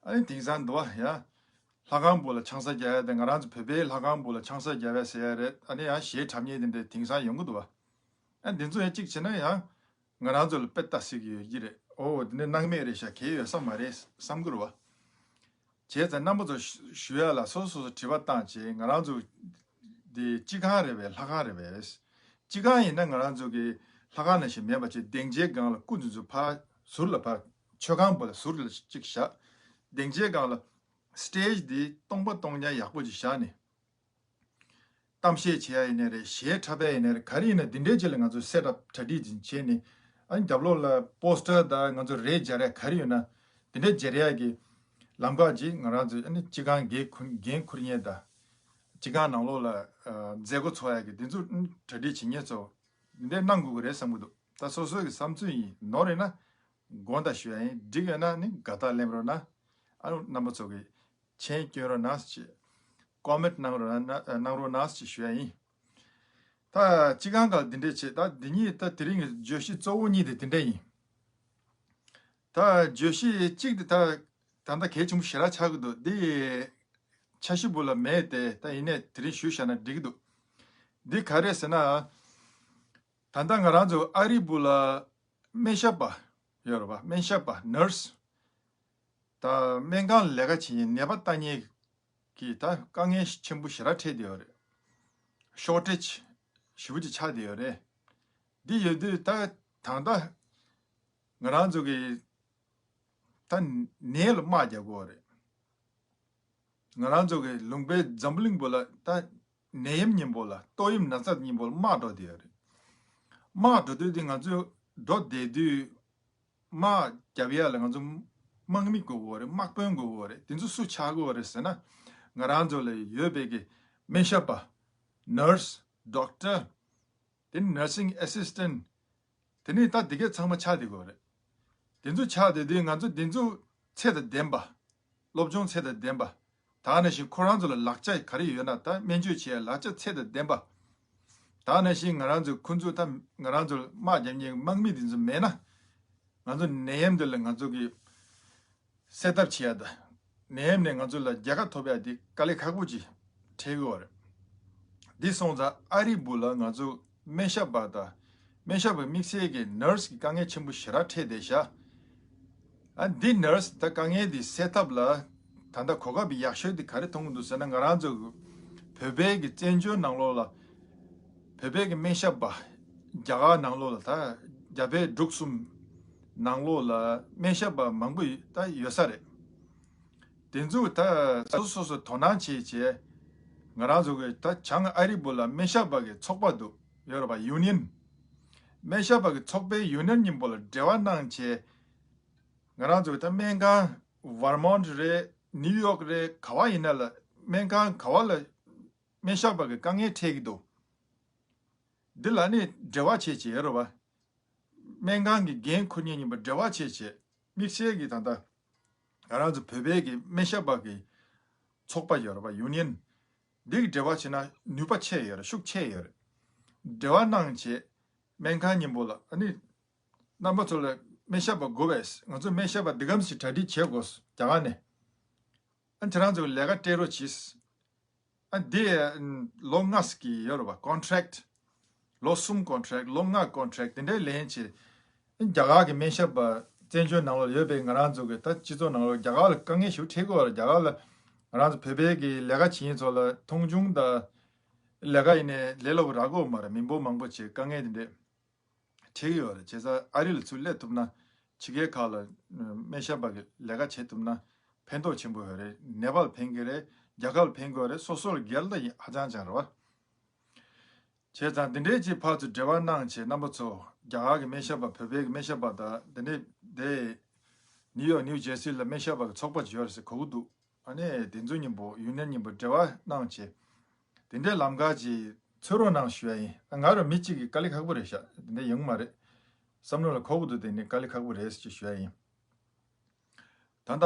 ཨ་ནི་དེང་སང་འདུག་པ་ཡ། ལྷ་ཁང་བུ་ལ་ཆང་ས་རྒྱག་ཡ་དེ། ང་རང་ཚོ་བོད་པའི་ལྷ་ཁང་བུ་ལ་ཆང་ས་རྒྱག་ཡ་ཟེར་ཡ་རེད། ཨ་ནི་ཡང་གཞས་འཁྲབ་མཁན་དེ་འདྲ་དེང་སང་ཡོང་གི་འདུག་པ། ཨ་འདི་ཚོ་ཡང་གཅིག་བྱས་ན་ཡང་ང་རང་ཚོ་ལ་དཔེ་ལྟ་སྲིད་ཀྱི་ཡོད་ཀྱི་རེད། ཨོ་འདི་འདྲ་སྣང་མེད་རེད་ཤག་གལ་ཡོད་ས་མ་རེད་བསམ་གྱི་རེད་པ། བྱས་ཙང་རྣམ་པ་ཚོ་ཞུ་ཡ་ལ་སོ་སོ་སོ་དྲི་བ་བཏང་བྱས། ང་རང་ཚོ་ དེ་སྤྱི་ཁང་རེད་པས། ལྷ་ཁང་རེད་པས། སྤྱི་ཁང་ཡིན་ན་ང་རང་ཚོ་གི་ལྷ་ཁང་ནང་བཞིན་མེད་པ་བྱས། སྡིངས་ཆའི་སྒང་ལ་སྐུ་འདི་ཚོ་ཕར་ཟུར་ལ་ཕར། མཆོད་ཁང་བ་ལ་ཟུར་ལ་གཅིག་བཞག་སྡིངས་ཆའི་སྒང་ལ་སི་ཊེ་ཇི་འདི་སྟོང་པ་སྟོང་རྐྱང་ཡག་པོ་ཅིག་བཞག་ནས། གཏམ་བཤད་བྱེད་ཡ་ཡིན་ནའི་རེད། གཞས་འཁྲབ་པ་ཡིན་ནའི་རེད། ག་རེ་ཡིན་ན་འདི་འདྲའི་ཅིག་ལ་ང་ཚོ་སེ་ཊབ་གྲ་སྒྲིག་ཅིག་བྱས་ནས། ཨ་ནི་རྒྱབ་ལོགས་ལ་པོ་སི་ཊར་དང་ང་ཚོ་རས་སྦྱར་ཡ་ག་རེ་ཡོད་ན་འདི་འདྲ་སྦྱར་ཡ་གི་ལམ་ཁ་ཅིག་ང་རང་ཚོས་ཨ་ནི་སྤྱི་ཁང་འགན་འཁུར་འགན་འཁུར་མཁན་དང་། སྤྱི་ཁང་ནང་ལོགས་ལ་ཨ་མཛད་སྒོ་ཚོགས་ཡ་གི་འདི་ཚོ་གྲ་སྒྲིག་བྱེད་མཁན་ཚོ་འདི་འདྲ་གནང་དགོས་ཀྱི་རེད་བསམ་གྱི་འདུག་ད་སོ་སོ་གི་བསམ་ཚུལ་ཡིན། ནོར་ཡོད་ན་དགོངས་དག་ཞུ་ཡ་ཡིན། འགྲིག་ཡོད་ན་ནི་དགའ་རྟགས་ལེན་རོགས་གནང་། ཨ་ནི་རྣམ་པ་ཚོ་གི་མཆན་སྐྱོན་རོགས་གནང་ཞེས། ཀོ་མེན་ཊི་གནང་རོགས་གནང་། གནང་རོགས་གནང་ཞེས་ཞུ་ཡ་ཡིན། ད་སྤྱི་ཁང་སྒང་འདི་འདྲས་བྱས། ད་འདི་གཉིས་ད་དེ་རིང་གི་བརྗོད་གཞི་གཙོ་བོ་གཉིས་དེ་དེ་འདྲས་ཡིན། ད་བརྗོད་གཞི་གཅིག་དེ་ད་ད་ལྟ་གལ་ཆེན་པོ་ཞེ་དྲག་ཆགས་ཀྱི་འདུག་འདི་འཆར་གཞི་བོ་ལ་མེད་དེ། ད་ཡིན་ནའི་དེ་རིང་ཞུས་བཞག་ན་འགྲིག་གི་འདུག་འདི་ག་རེ་ཟེར་ན། ད་ལྟ་ང་རང་ཚོ་ཨ་རི་བོ་ལ་སྨན་ཞབས་པ་ཡོད་རེད་པ། སྨན་ཞབས་པ་ནར་སི། ད་སྨན་ཁང་ལ་ལས་ཀ་བྱེད་མཁན། ནད་པ་ལྟ་མཁན་གྱི་ད་དཀའ་ངལ་ཆེན་པོ་ཞེ་དྲག་འཕྲད་བསྡད་ཡོད་རེད། ཤོར་ཊེ་ཇི་ཞེ་པོ་ཅིག་ཆགས་བསྡད་ཡོད་རེད། འདི་ཡོད་དུས་ད་ད་ལྟ་ང་རང་ཚོ་གི་ད་ནད་ལ་དམག་རྒྱག་དགོས་རེད། ང་རང་ཚོ་གི་ལུང་པའི་འཛམ་བུ་གླིང་བོ་ལ་ད་ནད་ཡམས་གཉིས་པོ་ལ། ཏོག་དབྱིབས་ན་ཚ་གཉིས་པོ་ལ་དམག་འགྲོ་བསྡད་ཡོད་རེད། དམག་འགྲོ་དུས་དེ་ང་ཚོ་འགྲོ་བསྡད་དུས་དམག་རྒྱབ་ཡ་ལ་ང་ཚོ་དམག་མི་དགོས་ཀྱི་ཡོད་རེད། དམག་དཔོན་དགོས་ཀྱི་ཡོད་རེད། དེ་ཚོ་སུ་ཆགས་ཀྱི་ཡོད་རེད་ཟེར་ན། ང་རང་ཚོ་ལ་ཡོད་པའི་གི་སྨན་ཞབས་པ། ནར་སི། ཌོག་ཊར། དེ་ནི་ནར་སིང་ཨེ་སིས་ཊེན་ཊི། དེ་ནི་ད་དེ་གས་ཚང་མ་ཆགས་བསྡད་ཀྱི་ཡོད་རེད། དེ་ཚོ་ཆགས་བསྡད་དུས་ང་ཚོ་དེ་ཚོ་ཚད་དང་ལྡན་པ། སློབ་སྦྱོང་ཚད་དང་ལྡན་པ། ད་ག་ནང་བཞིན་ཁོ་རང་ཚོ་ལ་ལག་ཆ་ག་རེ་ཡོད་ན། ད་སྨན་བཅོས་བྱེད་ཡ་ལག་ཆ་ཚད་དང་ལྡན་པ། ད་ག་ནང་བཞིན་ང་རང་ཚོ་ཁོ་ཚོ་ད་ང་རང་ཚོ་དམག་རྒྱབ་མཁན་དམག་མི་དེ་ཚོ་མེད་ན། ང་ཚོ་ནད་ཡམས་འདི་ལ་ང་ཚོ་གི་སེལ་ཐབས་བྱེད་ཡ་དང་། ནད་ཡམས་ནས་ང་ཚོ་ལ་རྒྱལ་ཁ་ཐོབ་ཡ་དེ་དཀའ་ལས་ཁག་པོ་ཅིག་འཕྲད་ཀྱི་ཡོད་རེད། འདི་སོང་ཙང་ཨ་རི་བོ་ལ་ང་ཚོ་སྨན་ཞབས་པ་དང་། སྨན་ཞབས་པའི་དམིགས་བསལ་གྱི་ནར་སི་གི་དཀའ་ངལ་ཆེན་པོ་ཞེ་དྲག་འཕྲད་བསྡད་ཤག་ཨ་འདི་ནར་སི་ད་དཀའ་ངལ་འདི་སེལ་ཐབས་ལ་ད་ལྟ་གོ་སྐབས་ཡག་ཤོས་འདི་ག་རེ་མཐོང་གི་འདུག་ཟེར་ན། ང་རང་ཚོ་བོད་པའི་གི་བཙན་བྱོལ་ནང་ལོགས་ལ་བོད་པའི་གི་སྨན་ཞབས་པ། རྒྱ་གར་ནང་ལོགས་ལ་ད་རྒྱ་བལ་འབྲུག་གསུམ་ནང་ལོགས་ལ་སྨན་ཞབས་པ་མང་པོ་ད་ཡོད་ས་རེད། དེ་ཚོ་ད་སོ་སོ་སོ་དོ་སྣང་བྱེད་བྱས། ང་རང་ཚོ་གི་ད་བྱང་ཨ་རི་བོ་ལ་སྨན་ཞབས་པ་གི་ཚོགས་པ་འདུག་ཡོད་རེད་པ། ཡུ་ནི་ཡན། སྨན་ཞབས་པ་གི་ཚོགས་པའི་ཡུ་ནི་ཡན་གཉིས་པོ་ལ་འབྲེལ་བ་གནང་བྱས། ང་རང་ཚོ་གི་ད་སྨན་ཁང་ཝར་མོན་ཊི་རེད། ནིའུ་ཡོག་རེད། ག་བ་ཡིན་ན་ལ། སྨན་ཁང་ག་བ་ལ་སྨན་ཞབས་པ་གི་དཀའ་ངལ་འཕྲད་ཀྱི་འདུག་འདི་ལ་ནི་འབྲེལ་བ་བྱེད་བྱས་ཡོད་རེད་པ། སྨན་ཁང་གི་འགན་འཁུར་མཁན་གཉིས་པོ་འབྲེལ་བ་བྱེད་བྱས། དམིགས་བསལ་གྱི་ད་ལྟ་ང་རང་ཚོ་བོད་པའི་གི་སྨན་ཞབས་པ་གི་ཚོགས་པ་ཡོད་རེད་པ། ཡུ་ནི་ཡན། འདི་གི་འབྲེལ་བ་བྱས་ན་ནུས་པ་ཆེ་ཡོད་རེད། ཤུགས་ཆེ་ཡོད་རེད། འབྲེལ་བ་གནང་བྱས། སྨན་ཁང་གཉིས་པོ་ལ་ཨ་ནི་རྣམ་པ་ཚོ་ལ་སྨན་ཞབས་པ་དགོས་པས། ང་ཚོ་སྨན་ཞབས་པ་འདི་གམ་ཞིག་གྲ་སྒྲིག་བྱེད་དགོས། རྒྱ་གར་ནས། ཨ་ཁྱེད་རང་ཚོ་ལས་ཀ་སྤྲད་རོགས་གྱིས། ཨ་འདི་ལོ་ལྔ་ཞིག་གི་ཡོད་རེད་པ། ཀོན་ཊེག་ཊི། ལོ་གསུམ་ཀོན་ཊེག་ཊི། ལོ་ལྔ་ཀོན་ཊེག་ཊི། དེ་འདྲའི་ལེན་བྱས། རྒྱ་གར་གྱི་སྨན་ཞབས་པ་བཙན་བྱོལ་ནང་ལོགས་ཡོད་པའི་ང་རང་ཚོ་གི་ད་སྤྱི་ཚོགས་ནང་ལོགས་རྒྱ་གར་ལ་དཀའ་ངལ་ཞིག་འཕྲད་ཀྱི་ཡོད་རེད། རྒྱ་གར་ལ་ང་རང་ཚོ་བོད་པའི་གི་ལས་ཀ་བྱེད་མཁན་ཚོ་ལ་མཐོང་ཆུང་དང་། ལས་ཀ་ཡིན་ནའི་ལས་སླ་པོ་རག་གི་ཡོད་མ་རེད། མི་འབོར་མང་པོ་བྱས་དཀའ་ངལ་དེ་འདྲས་འཕྲད་ཀྱི་ཡོད་རེད། བྱས་ཙང་ཨ་རི་ལ་ཚུར་སླེབས་ཐུབ་ན། ཕྱི་རྒྱལ་ཁག་ལ་སྨན་ཞབས་པ་གི་ལས་ཀ་བྱེད་ཐུབ་ན་ཕན་ཐོགས་ཆེན་པོ་ཡོད་རེད། ནེ་པཱལ་ཕན་གྱི་རེད། རྒྱ་གར་ལ་ཕན་གྱི་ཡོད་རེད། སོ་སོ་ལ་སྒེར་ལ་ཡིན་ཧ་ཅང་ཅང་རེད་པ། བྱས་ཙང་འདི་འདྲའི་ཅིག་ཕར་ཚུར་འབྲེལ་བ་གནང་བྱས། རྣམ་པ་ཚོ་རྒྱ་གར་གྱི་སྨན་ཞབས་པ། བོད་པའི་གི་སྨན་ཞབས་པ་དང་། འདི་འདྲའི་དེ་ནིའུ་ཡོག་ནིའུ་ཇར་སི་ལ་སྨན་ཞབས་པ་གི་ཚོགས་པ་ཅིག་ཡོད་རེད་ཟེར་གོ་གི་འདུག་ཨ་ནི་དེ་ཚོ་གཉིས་པོ་ཡུ་ནི་ཡན་གཉིས་པོ་འབྲེལ་བ་གནང་བྱས། དེ་འདྲའི་ལམ་ཁ་ཅིག་འཚོལ་རོགས་གནང་ཞུ་ཡ་ཡིན། ང་རང་མི་གཅིག་གིས་དཀའ་ལས་ཁག་པོ་རེད་ཤག་དེ་འདྲ་ཡོང་གི་མ་རེད། བསམ་བློ་ལ་འཁོར་གི་འདུག་དེ་ནི་དཀའ་ལས་ཁག་པོ་རེད་ཅེས་ཞུ་ཡ་ཡིན། ད་ལྟ་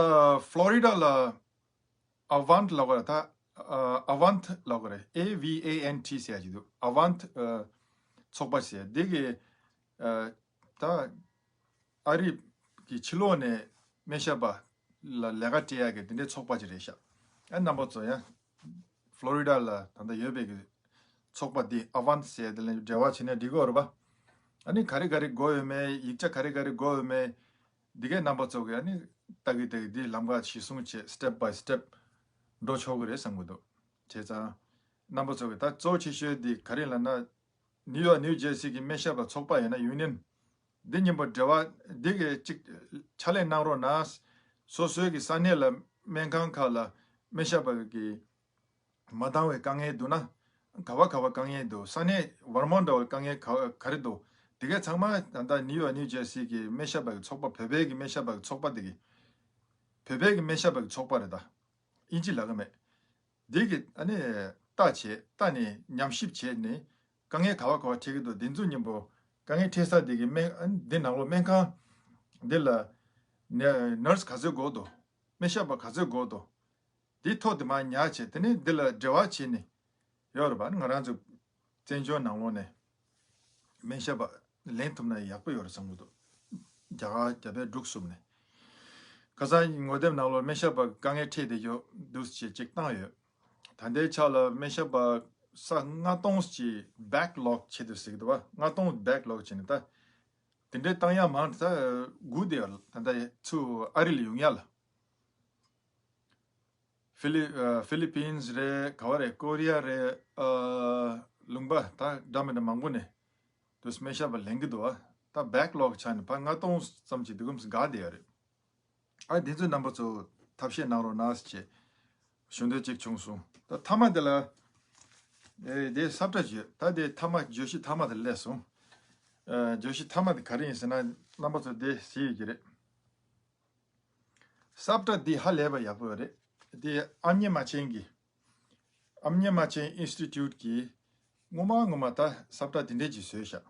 ཕློ་རི་ཌ་ལ་ཨ་ཝན་ཊི་ལབ་དགོས་རེད། ད་ཨ་ཝན་ཊི་ལབ་དགོས་རེད། ཨེ་ཝི་ཨེ་ཨེན་ཊི་ཟེར་ཡ་ཅིག་འདུག་ཨ་ཝན་ཊི་ཨ་ཚོགས་པ་ཟེར། འདི་གི་ཨ་ད་ཨ་རི་གི་ཕྱི་ལོགས་ནས་སྨན་ཞབས་པ་ལ་ལས་ཀ་སྤྲད་ཡག་གི་དེ་འདྲའི་ཚོགས་པ་ཅིག་རེད་ཤག་ཨ་རྣམ་པ་ཚོ་ཡང་ཕློ་རི་ཌ་ལ་ད་ལྟ་ཡོད་པའི་གི་ཚོགས་པ་འདི་ཨ་ཝན་ཊི་ཟེར་དེ་ལ་འབྲེལ་བ་བྱས་ན་འགྲིག་གི་ཡོད་རེད་པ། ཨ་ནི་ག་རེ་ག་རེ་དགོས་ཡོད་མེད། ཡིག་ཆ་ག་རེ་ག་རེ་དགོས་ཡོད་མེད། འདི་གའི་རྣམ་པ་ཚོ་གི་ཨ་ནི་ལྟ་གི་ལྟ་གི་འདི་ལམ་ཁ་གཞི་བཟུང་བྱས་སི་ཊེབ་བྷའི་སི་ཊེབ་འགྲོ་ཆོག་གི་རེད་བསམ་གི་འདུག་བྱས་ཙང་ རྣམ་པ་ཚོ་གི་ད་གཙོ་ཆེ་ཤོས་འདི་ག་རེ་ལབ་ན། ནིའུ་ཡོག་ནིའུ་ཇར་སི་གི་སྨན་ཞབས་པ་ཚོགས་པ་ཡིན་ན་ཡུ་ནི་ཡན། འདི་མཉམ་པོ་འབྲེལ་བ་འདི་གི་ཅིག་ཕྱག་ལས་གནང་རོགས་གནང་། སོ་སོའི་གི་ས་གནས་ལ་སྨན་ཁང་ཁག་ལ་སྨན་ཞབས་པ་གི་མ་འདང་བའི་དཀའ་ངལ་འདུག་ན། ག་བ་ག་བ་དཀའ་ངལ་འདུག་ས་གནས་བར་མ་འདྲ་བའི་དཀའ་ངལ་ག་ག་རེ་འདུག་དེ་གའི་ཚང་མ་ད་ལྟ་ནིའུ་ཡོག་ནིའུ་ཇར་སི་གི་སྨན་ཞབས་པ་གི་ཚོགས་པ། བོད་པའི་གི་སྨན་ཞབས་པ་གི་ཚོགས་པ་དེ་གི། བོད་པའི་གི་སྨན་ཞབས་པ་གི་ཚོགས་པ་རེད་ད། ཨིན་ཇི་ལབ་གི་མེད། འདི་གི་ཨ་ནི་ལྟ་བྱས། ལྟ་ནས་ཉམས་ཞིབ་བྱས་ནས་དཀའ་ངལ་ག་བ་ག་བ་འཕྲད་ཀྱི་འདུག་འདི་ཚོ་མཉམ་པོ་དཀའ་ངལ་འཕྲད་ས་འདི་གི་སྨན། ཨ་ནི་འདི་ནང་ལོགས་སྨན་ཁང་འདི་ལ་ནེ་ནར་སི་ག་ཚོད་དགོས་འདུག་སྨན་ཞབས་པ་ག་ཚོད་དགོས་འདུག་འདི་ཐོག་དེ་མར་ཉར་བྱས། དེ་ནས་འདི་ལ་འབྲེལ་བ་བྱས་ནས་ཡོད་རེད་པ། ང་རང་ཚོ་བཙན་བྱོལ་ནང་ལོགས་ནས་སྨན་ཞབས་པ་ལེན་ཐུབ་ན་ཡག་པོ་ཡོད་རེད་བསམ་གྱི་འདུག་རྒྱ་གར་རྒྱ་བལ་འབྲུག་གསུམ་ནས། ཁ་སང་ངོ་དེབ་ནང་ལོགས་སྨན་ཞབས་པ་དཀའ་ངལ་འཕྲད་བསྡད་ཡོད་འདུག་ཅེས་ཅིག་བཏང་ཡོད། ད་ལྟའི་ཆ་ལ་སྨན་ཞབས་པ་ས་ལྔ་སྟོང་ཅིག་བེག་ལོག་བྱེད་འདུག་ཟེར་གྱི་འདུག་པ། ལྔ་སྟོང་བེག་ལོག་བྱས་ནས། ད་དེ་འདྲའི་བཏང་ཡ་མང་དྲགས། སྒུག་བསྡད་ཡོད། ད་ལྟ་ཚུར་ཨ་རི་ལ་ཡོང་ཡ་ལ། ཧྥི་ལི་ཨ་ཧྥི་ལི་པིན་སི་རེད། ག་བ་རེད། ཀོ་རི་ཡ་རེད། ཨ་ལུང་པ་ད་འདྲ་མི་འདྲ་མང་པོ་ནས་དུ་སྨན་ཞབས་པ་ལེན་གྱི་འདུག་པ། ད་བེག་ལོག་ཆགས་ནས་ཕར་ལྔ་སྟོང་ཙམ་ཅིག་འདུག་གམ་ཟེར་དགའ་བསྡད་ཡོད་རེད། ཨ་འདི་ཚོའི་རྣམ་པ་ཚོ་ཐབས་ཤེས་གནང་རོགས་གནང་ཟེར་བྱས་ཞུ་འདོད་ཅིག་བྱུང་སོང་། ད་མཐའ་མ་དེ་ལ་ཨེ་དེ་ས་བཀྲ་བརྗོད། ད་དེ་མཐའ་མ་བརྗོད་གཞི་མཐའ་མ་དེ་སླེབས་སོང་། ཨ་བརྗོད་གཞི་མཐའ་མ་དེ་ག་རེ་ཡིན་ཟེར་ན། རྣམ་པ་ཚོ་དེ་གཟིགས་ཡོད་ཀྱི་རེད། ས་བཀྲ་འདི་ཧ་ལས་པ་ཡག་པོ་རེད། འདི་ཨམ་ཉི་མ་ཆེན་གྱི། ཨམ་ཉི་མ་ཆེན་ཨིན་སི་ཊི་ཊུཊ་ཀྱིས་སྔོན་མ་སྔོན་མ་ད་ས་བཀྲ་འདི་འདྲས་ཅིག་བཟོས་ཤག་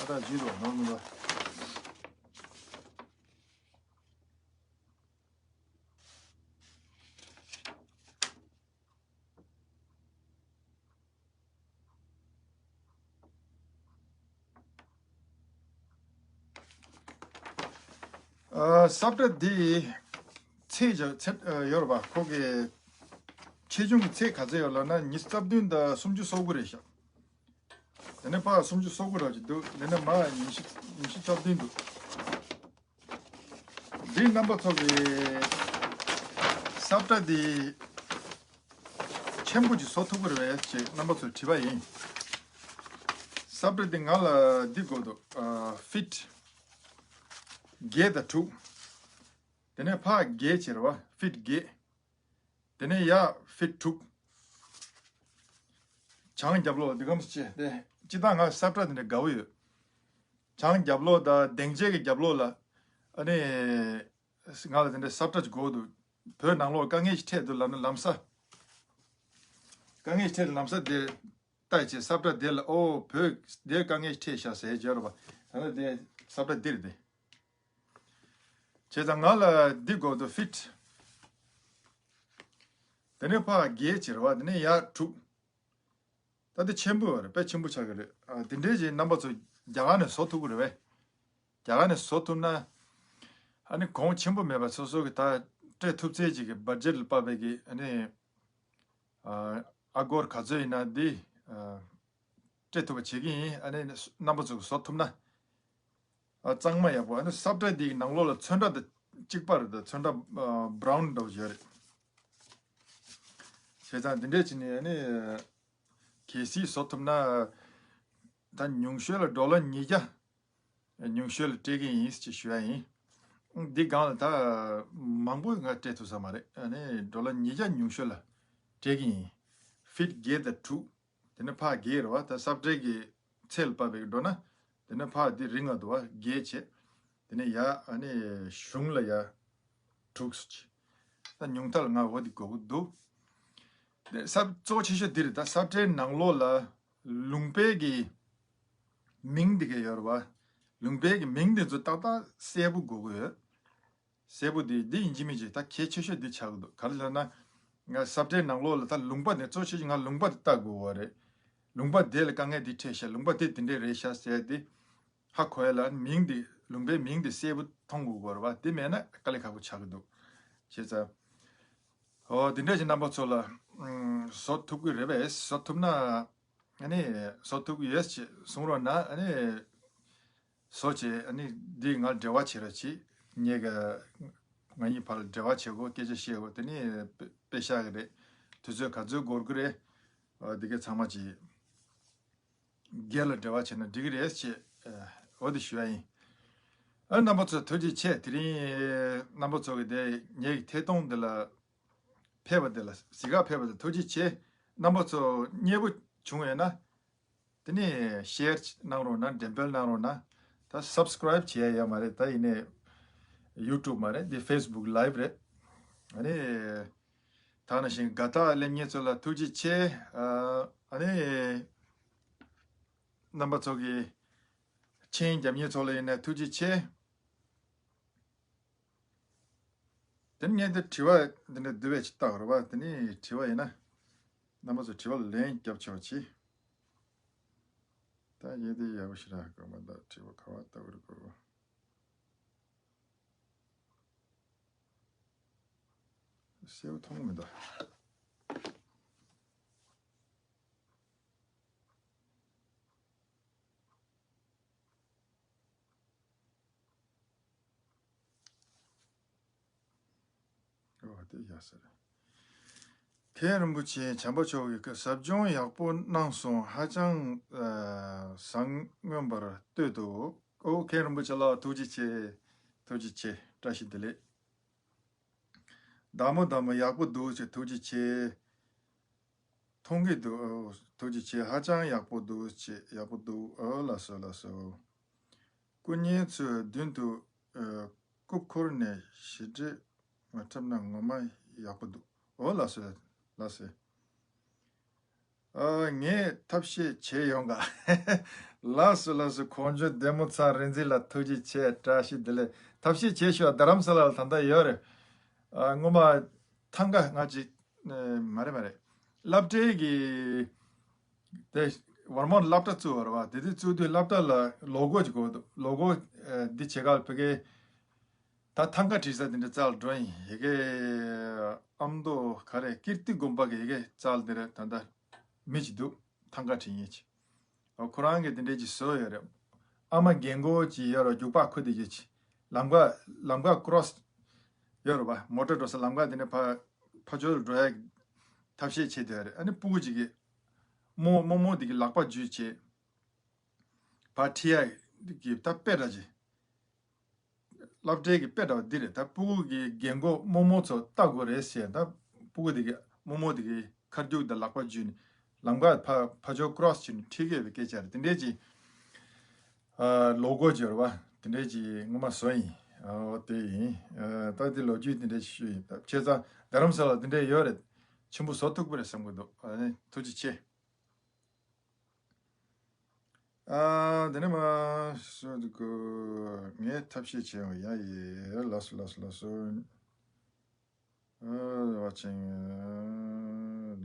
ཨ་ད་བརྗེད་འགྲོ་ནོར་མི་འགྲོ། ཨ་ས་བཀྲ་འདི་ཚད་ཀྱི་ཚད་ཨ་ཡོད་རེད་པ། ཁོ་གི་ཆེ་ཆུང་གི་ཚད་ག་ཚོད་ཡོད་ལབ་ན་ཉི་ཤུ་རྩ་བདུན་དང་སུམ་ཅུ་སོ་དགུ་རེད་ཤག་དེ་ནས་ཕར་སུམ་ཅུ་སོ་དགུ་ར་ཅིག་འདུག་དེ་ནས་མར་ཉི་ཤུ་ཉི་ཤུ་རྩ་བདུན་འདུག་འདི་རྣམ་པ་ཚོ་གི་ས་བཀྲ་འདི་ཆེན་པོ་ཅིག་བཟོ་ཐུབ་ཀྱི་རེད་པས་ཅེས་རྣམ་པ་ཚོར་དྲིས་པ་ཡིན། ས་བཀྲ་འདི་ང་ལ་འདི་དགོས་འདུག་ཨ་ཕིཊ་བརྒྱད་དང་དྲུག་དེ་ནས་ཕར་བརྒྱད་ཅིག་རེད་པ། ཕིཊ་བརྒྱད། དེ་ནས་ཡར་ཕིཊ་དྲུག་བྱང་རྒྱབ་ལོགས་འདི་གམ་ཅེ་དེ། སྤྱིར་བཏང་ང་ས་བཀྲ་འདི་འདྲ་དགའ་བོ་ཡོད། བྱང་རྒྱབ་ལོགས་དང་སྡིངས་ཆའི་གི་རྒྱབ་ལོགས་ལ་ཨ་ནི་ང་ལ་དེ་འདྲ་ས་བཀྲ་ཅིག་དགོས་འདུག་བོད་ནང་ལོགས་དཀའ་ངལ་ཞིག་འཕྲད་འདུག་ལབ་ན་ལམ་སང་། དཀའ་ངལ་ཞིག་འཕྲད་ལམ་སང་དེ་ལྟ་བྱས་ས་བཀྲ་དེ་ལ། ཨོ་བོད་དེར་དཀའ་ངལ་ཞིག་འཕྲད་ཤག་ཟེར་བརྗོད་རོགས་པ། ད་ནི་དེ་ས་བཀྲ་འདིར་དེ། བྱས་ཙང་ང་ལ་འདི་དགོས་འདུག་ཕིཊ། དེ་ནས་ཕར་བརྒྱད་ཅིག་རེད་པ། དེ་ནས་ཡར་དྲུག་ད་དེ་ཆེན་པོ་རེད། དཔེ་ཆེན་པོ་ཆགས་ཀྱི་རེད། ཨ་དེ་འདྲའི་ཅིག་རྣམ་པ་ཚོ་རྒྱ་གར་ནས་བཟོ་ཐུབ་ཀྱི་རེད་པས། རྒྱ་གར་ནས་བཟོ་ཐུབ་ན་ཨ་ནི་གོང་ཆེན་པོ་མེད་པ་སོ་སོ་གི་ད་སྤྲད་ཐུབ་ཚད་ཅིག་གི་བ་ཇེཊ་ལ་དཔག་པའི་གི་ཨ་ནི་ཨ་ཨ་སྒོར་ག་ཚོད་ཡིན་ན་འདི་ཨ་སྤྲད་ཐུབ་པ་བྱེད་ཀྱི་ཡིན། ཨ་ནི་རྣམ་པ་ཚོ་གིས་བཟོ་ཐུབ་ན། ཨ་གཙང་མ་ཡག་པོ། ཨ་ནི་ས་བཀྲ་འདིའི་ནང་ལོགས་ལ་ཚོན་ཁྲ་དང་གཅིག་པ་རེད། ད་ཚོན་ཁྲ་ཨ་བྷ་རའུན་འདྲ་བོ་ཡོད་རེད། བྱས་ཙང་འདི་འདྲས་བྱས་ནས་ཨ་ནི་གལ་སྲིད་བཟོ་ཐུབ་ན། ད་ཉུང་ཤོས་ལ་ཌོ་ལར་ཉིས་བརྒྱ་ཉུང་ཤོས་ལ་སྤྲད་ཀྱི་ཡིན་ཅེས་ཞུ་ཡ་ཡིན། འདི་སྒང་ལ་ད་མང་པོ་ང་སྤྲད་ཐུབ་ས་མ་རེད། ཨ་ནི་ཌོ་ལར་ཉིས་བརྒྱ་ཉུང་ཤོས་ལ་སྤྲད་ཀྱི་ཡིན། ཕིཊ་བརྒྱད་དང་དྲུག་དེ་ནས་ཕར་བརྒྱད་རེད་པ། ད་ས་བཀྲའི་གི་ཚད་ལ་དཔག་པའི་འགྲོ་ན། དེ་ནས་ཕར་འདི་རིང་ང་འདུག་པ། བརྒྱད་བྱས། དེ་ནས་ཡར་ཨ་ནི་གཞུང་ལ་ཡར་དྲུག་ཅིག་ད་ཉུང་མཐའ་ལ་ང་འོ་འདི་དགོས་ཀྱི་འདུག་དེ་ས་གཙོ་ཆེ་ཤོས་འདི་རེད། ད་ས་བཀྲའི་ནང་ལོགས་ལ་ལུང་པའི་གི་མིང་འདི་ག་ཡོད་རེད་པ། ལུང་པའི་གི་མིང་འདི་ཚོ་ཏག་ཏག་གསལ་པོ་དགོས་ཀྱི་ཡོད། གསལ་པོ་འདི་འདི་ཡིན་གཅིག་མིན་གཅིག་ད་གལ་ཆེ་ཤོས་འདི་ཆགས་ཀྱི་འདུག་ག་རེ་ལབ་ན། ང་ས་བཀྲའི་ནང་ལོགས་ལ་ད་ལུང་པ་ནས་གཙོ་ཆེ་ཆེ་ང་ལུང་པ་དེ་ལྟ་དགོས་བ་རེད། ལུང་པ་དེ་ལ་དཀའ་ངལ་འདི་འཕྲད་ཤག་ལུང་པ་དེ་དེ་འདྲས་རེད་ཤག་ཟེར་ཏེ། ཧ་གོ་ཡ་ལ་མིང་འདི་ལུང་པའི་མིང་འདི་གསལ་པོ་མཐོང་དགོས་བ་རེད་བ། དེ་མེད་ན་དཀའ་ལས་ཁག་པོ་ཆགས་ཀྱི་འདུག་བྱས་ཙང་། ཨོ་དེ་འདྲས་ཀྱི་རྣམ་པ་ཚོ་ལ་ཨུམ་བཟོ་ཐུབ་ཀྱི་རེད་པས། བཟོ་ཐུབ་ན་ཨ་ནི་བཟོ་ཐུབ་ཀྱི་ཡོད་ཅེས་གསུང་རོགས་གནང་། ཨ་ནི་བཟོ་བྱས་ཨ་ནི་འདི་ང་འབྲེལ་བ་བྱེད་རོགས་གྱིས། ངས་ག་ང་གཉིས་བར་འབྲེལ་བ་བྱེད་དགོས། སྐད་ཆ་བཤད་དགོས། དེ་ནི་དཔེ་དཔེ་ཤག་གི་རེད། དུས་ཚོད་ག་ཚོད་འགོར་གི་རེད། ཨ་འདི་གའི་ཚང་མ་ཅིག་སྒེར་ལ་འབྲེལ་བ་བྱས་ན་འགྲིག་གི་རེད་ཅེས་ཨ་འོ་དེ་ཞུ་ཡ་ཡིན། ཨ་རྣམ་པ་ཚོ་ཐུགས་རྗེ་ཆེ། དེ་རིང་རྣམ་པ་ཚོ་གི་དེ་ངའི་ཐད་གཏོང་འདི་ལ་ཕེབས་པ་དེ་ལ་གཟིགས་ག་ཕེབས་པ་དེ་ཐུགས་རྗེ་ཆེ། རྣམ་པ་ཚོ་མཉེས་པོ་བྱུང་ཡོད་ན་དེ་ནས་ཤེར་གནང་རོགས་གནང་། འགྲེམས་སྤེལ་གནང་རོགས་གནང་། ད་སབ་སི་ཀ་རའིབ་བྱེད་ཡ་ཡོད་མ་རེད། ད་ཡིན་ནའི་ཡུ་ཊུབ་མ་རེད། འདི་ཕེ་སི་བུག་ལའིབ་རེད། ཨ་ནི་ད་ནང་བཞིན་དགའ་རྟགས་ལེན་མཁན་ཚོ་ལ་ཐུགས་རྗེ་ཆེ། ཨ་ཨ་ནི་རྣམ་པ་ཚོ་གི་མཆན་རྒྱབ་མཁན་ཚོ་ལ་ཡིན་ན་ཐུགས་རྗེ་ཆེ། དེ་ནས་ངས་འདི་དྲི་བ་འདི་འདྲ་བསྡུ་བའི་ཅིག་བལྟ་དགོས་རེད་པ། དེ་ནས་དྲི་བ་ཡིན་ན་རྣམ་པ་ཚོ་དྲི་བ་ལན་རྒྱབ་ཆོག་ཅིག་ད་ངས་འདི་ཡག་པོ་ཞིག་རག་གི་མ་འདུག་དྲི་བ་ག་བ་བལྟ་དགོས་རེད་གོ། གསལ་པོ་མཐོང་གི་མི་འདུག་ཨོ་དེ་ཡག་ས་རེད། མཁན་རིན་པོ་ཆེ་བྱམས་པ་མཆོག་གིས་ཟབ་སྦྱོང་ཡག་པོ་གནང་སོང་། ཧ་ཅང་ཨ་བཟང་མངོན་པར་བསྟོད་དོ། ཨོ་མཁན་རིན་པོ་ཆེ་ལགས་ཐུགས་རྗེ་ཆེ། ཐུགས་རྗེ་ཆེ། བཀྲ་ཤིས་བདེ་ལེགས། བདག་མོ་བདག་མོ་ཡག་པོ་འདུག་ཅེས་ཐུགས་རྗེ་ཆེ། མཐོང་གི་འདུག་ཨོ་ཐུགས་རྗེ་ཆེ། ཧ་ཅང་ཡག་པོ་འདུག་ཅེས་ཡག་པོ་འདུག་ཨོ་ལགས་སོ་ལགས་སོ། སྐུ་ངལ་ཚོའི་མདུན་དུ་ཨ་རྐུབ་འཁོར་ནས་ཞི་བདེ་མ་འཁྲབ་ན་ངོ་མ་ཡག་པོ་འདུག་ཨོ་ལགས་སོ་ལགས་སོ། ཨ་ངས་ཐབས་ཤེས་བྱས་ཡོང་ག་ལགས་སོ་ལགས་སོ། གོང་བརྗོད་བདེ་མོ་ཚང་རིག་འཛིན་ལགས་ཐུགས་རྗེ་ཆེ། བཀྲ་ཤིས་བདེ་ལེགས། ཐབས་ཤེས་བྱས་ཤོག་རྡ་རམ་ས་ལ་ལ་ད་ལྟ་ཡོད་རེད། ཨ་སྔོན་མ་ཐང་ག་ང་ཅིག་ཨ་མ་རེད་མ་རེད། སློབ་གྲྭའི་གི་དེ་ཝར་མོན་སློབ་གྲྭ་བཙུགས་པ་རེད་པ། དེ་དུས་བཙུགས་དུས་སློབ་གྲྭ་ལ་ལོ་གོ་ཅིག་དགོས་འདུག་ལོ་གོ་ཨ་འདི་བྱེད་ག་ལ་ཕ་གི་ད་ཐང་ག་བྲིས་ས་དེ་འདྲ་རྩ་ལ་འགྲོ་ཡིན། ཡ་གི་ཨ་མདོ་ག་རེ་ཀིརྟི་དགོན་པ་གི་ཡ་གི་རྩ་ལ་དེ་རེད། ད་ལྟ་མི་ཅིག་འདུག་ཐང་ག་བྲིས་མཁན་ཅིག་ཨོ་ཁོ་རང་གིས་དེ་འདྲས་ཅིག་བཟོས་ཡོད་རེད། ཨ་མ་རྒན་གོག་ཅིག་ཡོད་རེད། རྒྱུག་པ་ཁུ་དེ་གྱད་ཅིག་ལམ་ཀ་ལམ་ཀ་ཀྲོ་སི་ཡོད་རེད་པ། མོ་ཊ་འགྲོ་ས་ལམ་ཀ་དེ་ནས་ཕ་ཕ་ཕྱོགས་ལ་འགྲོ་ཡ་ཐབས་ཤེས་བྱེད་བསྡད་ཡོད་རེད། ཨ་ནི་སྤུ་གུ་ཅིག་གིས་རྨོ་རྨོ་མོ་དེ་གི་ལག་པ་འཇུས་བྱས་ཕར་ཁྲིད་ཡ་གི་ད་དཔེ་འདྲ་ཅིག་སློབ་གྲྭའི་གི་དཔེ་འདྲ་བ་འདི་རེད། ད་སྤུ་གུ་གི་རྒན་གོག་རྨོ་མོ་ཚོ་ལྟ་དགོས་རེད་ཟེར། ད་སྤུ་གུ་དེ་གི་རྨོ་མོ་དེ་གི་ཁ་རྒྱུག་དང་ལག་པ་འཇུས་ནས་ལམ་ཀ་ཕ་ཕ་ཕྱོགས་ཀྲོ་སི་བྱས་ནས་ཁྲིད་གི་ཡོད་པའི་སྐད་ཆ་རེད། དེ་འདྲས་ཅིག་ཨ་ལོ་གོ་ཅིག་ཡོད་རེད་པ། དེ་འདྲས་ཅིག་སྔོན་མ་བཟོས་ཡིན། ཨ་འོ་དེ་ཡིན། ཨ་ད་དེ་ལོ་རྒྱུས་དེ་འདྲས་ཅིག་ཞུས་ཡིན། ད་བྱས་ཙང་རྡ་རམ་ས་ལ་དེ་འདྲས་ཡོད་རེད། ཆེན་པོ་བཟོ་ཐུབ་ཀྱི་རེད་བསམ་གྱི་འདུག་ཨ་ནི་ཐུགས་རྗེ་ཆེ། ཨ་དེ་ནས་མ་སུ་འདུག་གོ་ངས་ཐབས་ཤེས་བྱས་ཡོང་ཡ་ཡི་ལགས་སོ་ལགས་སོ་ལགས་སོ། ཨ་བ་ཅིང་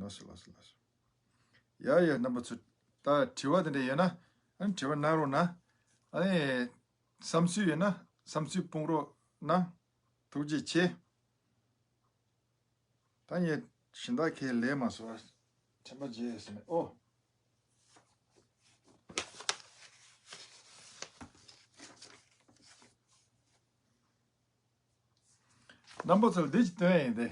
ལགས་སོ་ལགས་སོ་ལགས་སོ། ཡ་ཡ་རྣམ་པ་ཚོ་ད་དྲི་བ་དེ་འདྲ་ཡོད་ན་ཨ་ནི་དྲི་བ་གནང་རོགས་གནང་། ཨ་ནི་བསམ་ཚུལ་ཡོད་ན་བསམ་ཚུལ་སྤུངས་རོགས་གནང་། ཐུགས་རྗེ་ཆེ། ད་ངས་སྦྱིན་བདག་ཁས་ལེན་མ་སོང་བ། དྲན་པ་བརྗེད་ཟིན་ནས་ཨོ། རྣམ་པ་ཚོར་འདི་ཅིག་སྟོན་ཡིན་ཏེ།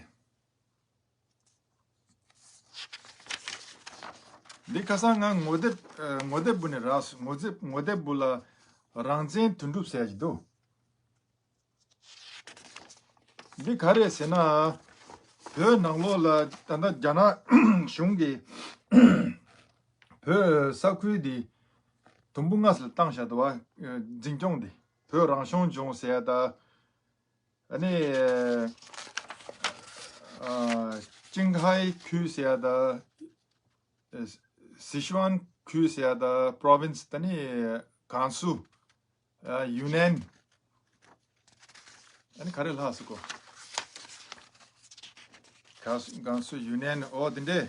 འདི་ཁ་སང་ང་ངོ་དེབ་ཨ་ངོ་དེབ་བུ་ནས་རག་སོང་། ངོ་དེབ་ངོ་དེབ་བུ་ལ་རང་བཙན་དོན་གྲུབ་ཟེར་ཡ་ཅིག་འདུག་འདི་ག་རེད་ཟེར་ན། བོད་ནང་ལོགས་ལ་ད་ལྟ་རྒྱ་ནག་གཞུང་གིས་བོད་ས་ཁུལ་འདི་དུམ་བུ་ལྔ་ཙམ་བཏང་བཞག་འདུག་བ། འཛིན་སྐྱོང་འདི་བོད་རང་སྐྱོང་ལྗོངས་ཟེར་ཡ་ད། ཨ་ནི་ཨ་ཅིང་ཧའེ་ཁུལ་ཟེར་ཡ་ད། སི་ཆུའན་ཁུལ་ཟེར་ཡ་ད་པྲོ་ཝིན་སི་ད་ནི་ཀན་སུའུ། ཨ་ཡུན་ནན། ཨ་ནི་ག་རེ་ལྷག་སོང་གོ། ཀན་སུའུ་ཡུ་ནན། འོ་དེ་འདྲས།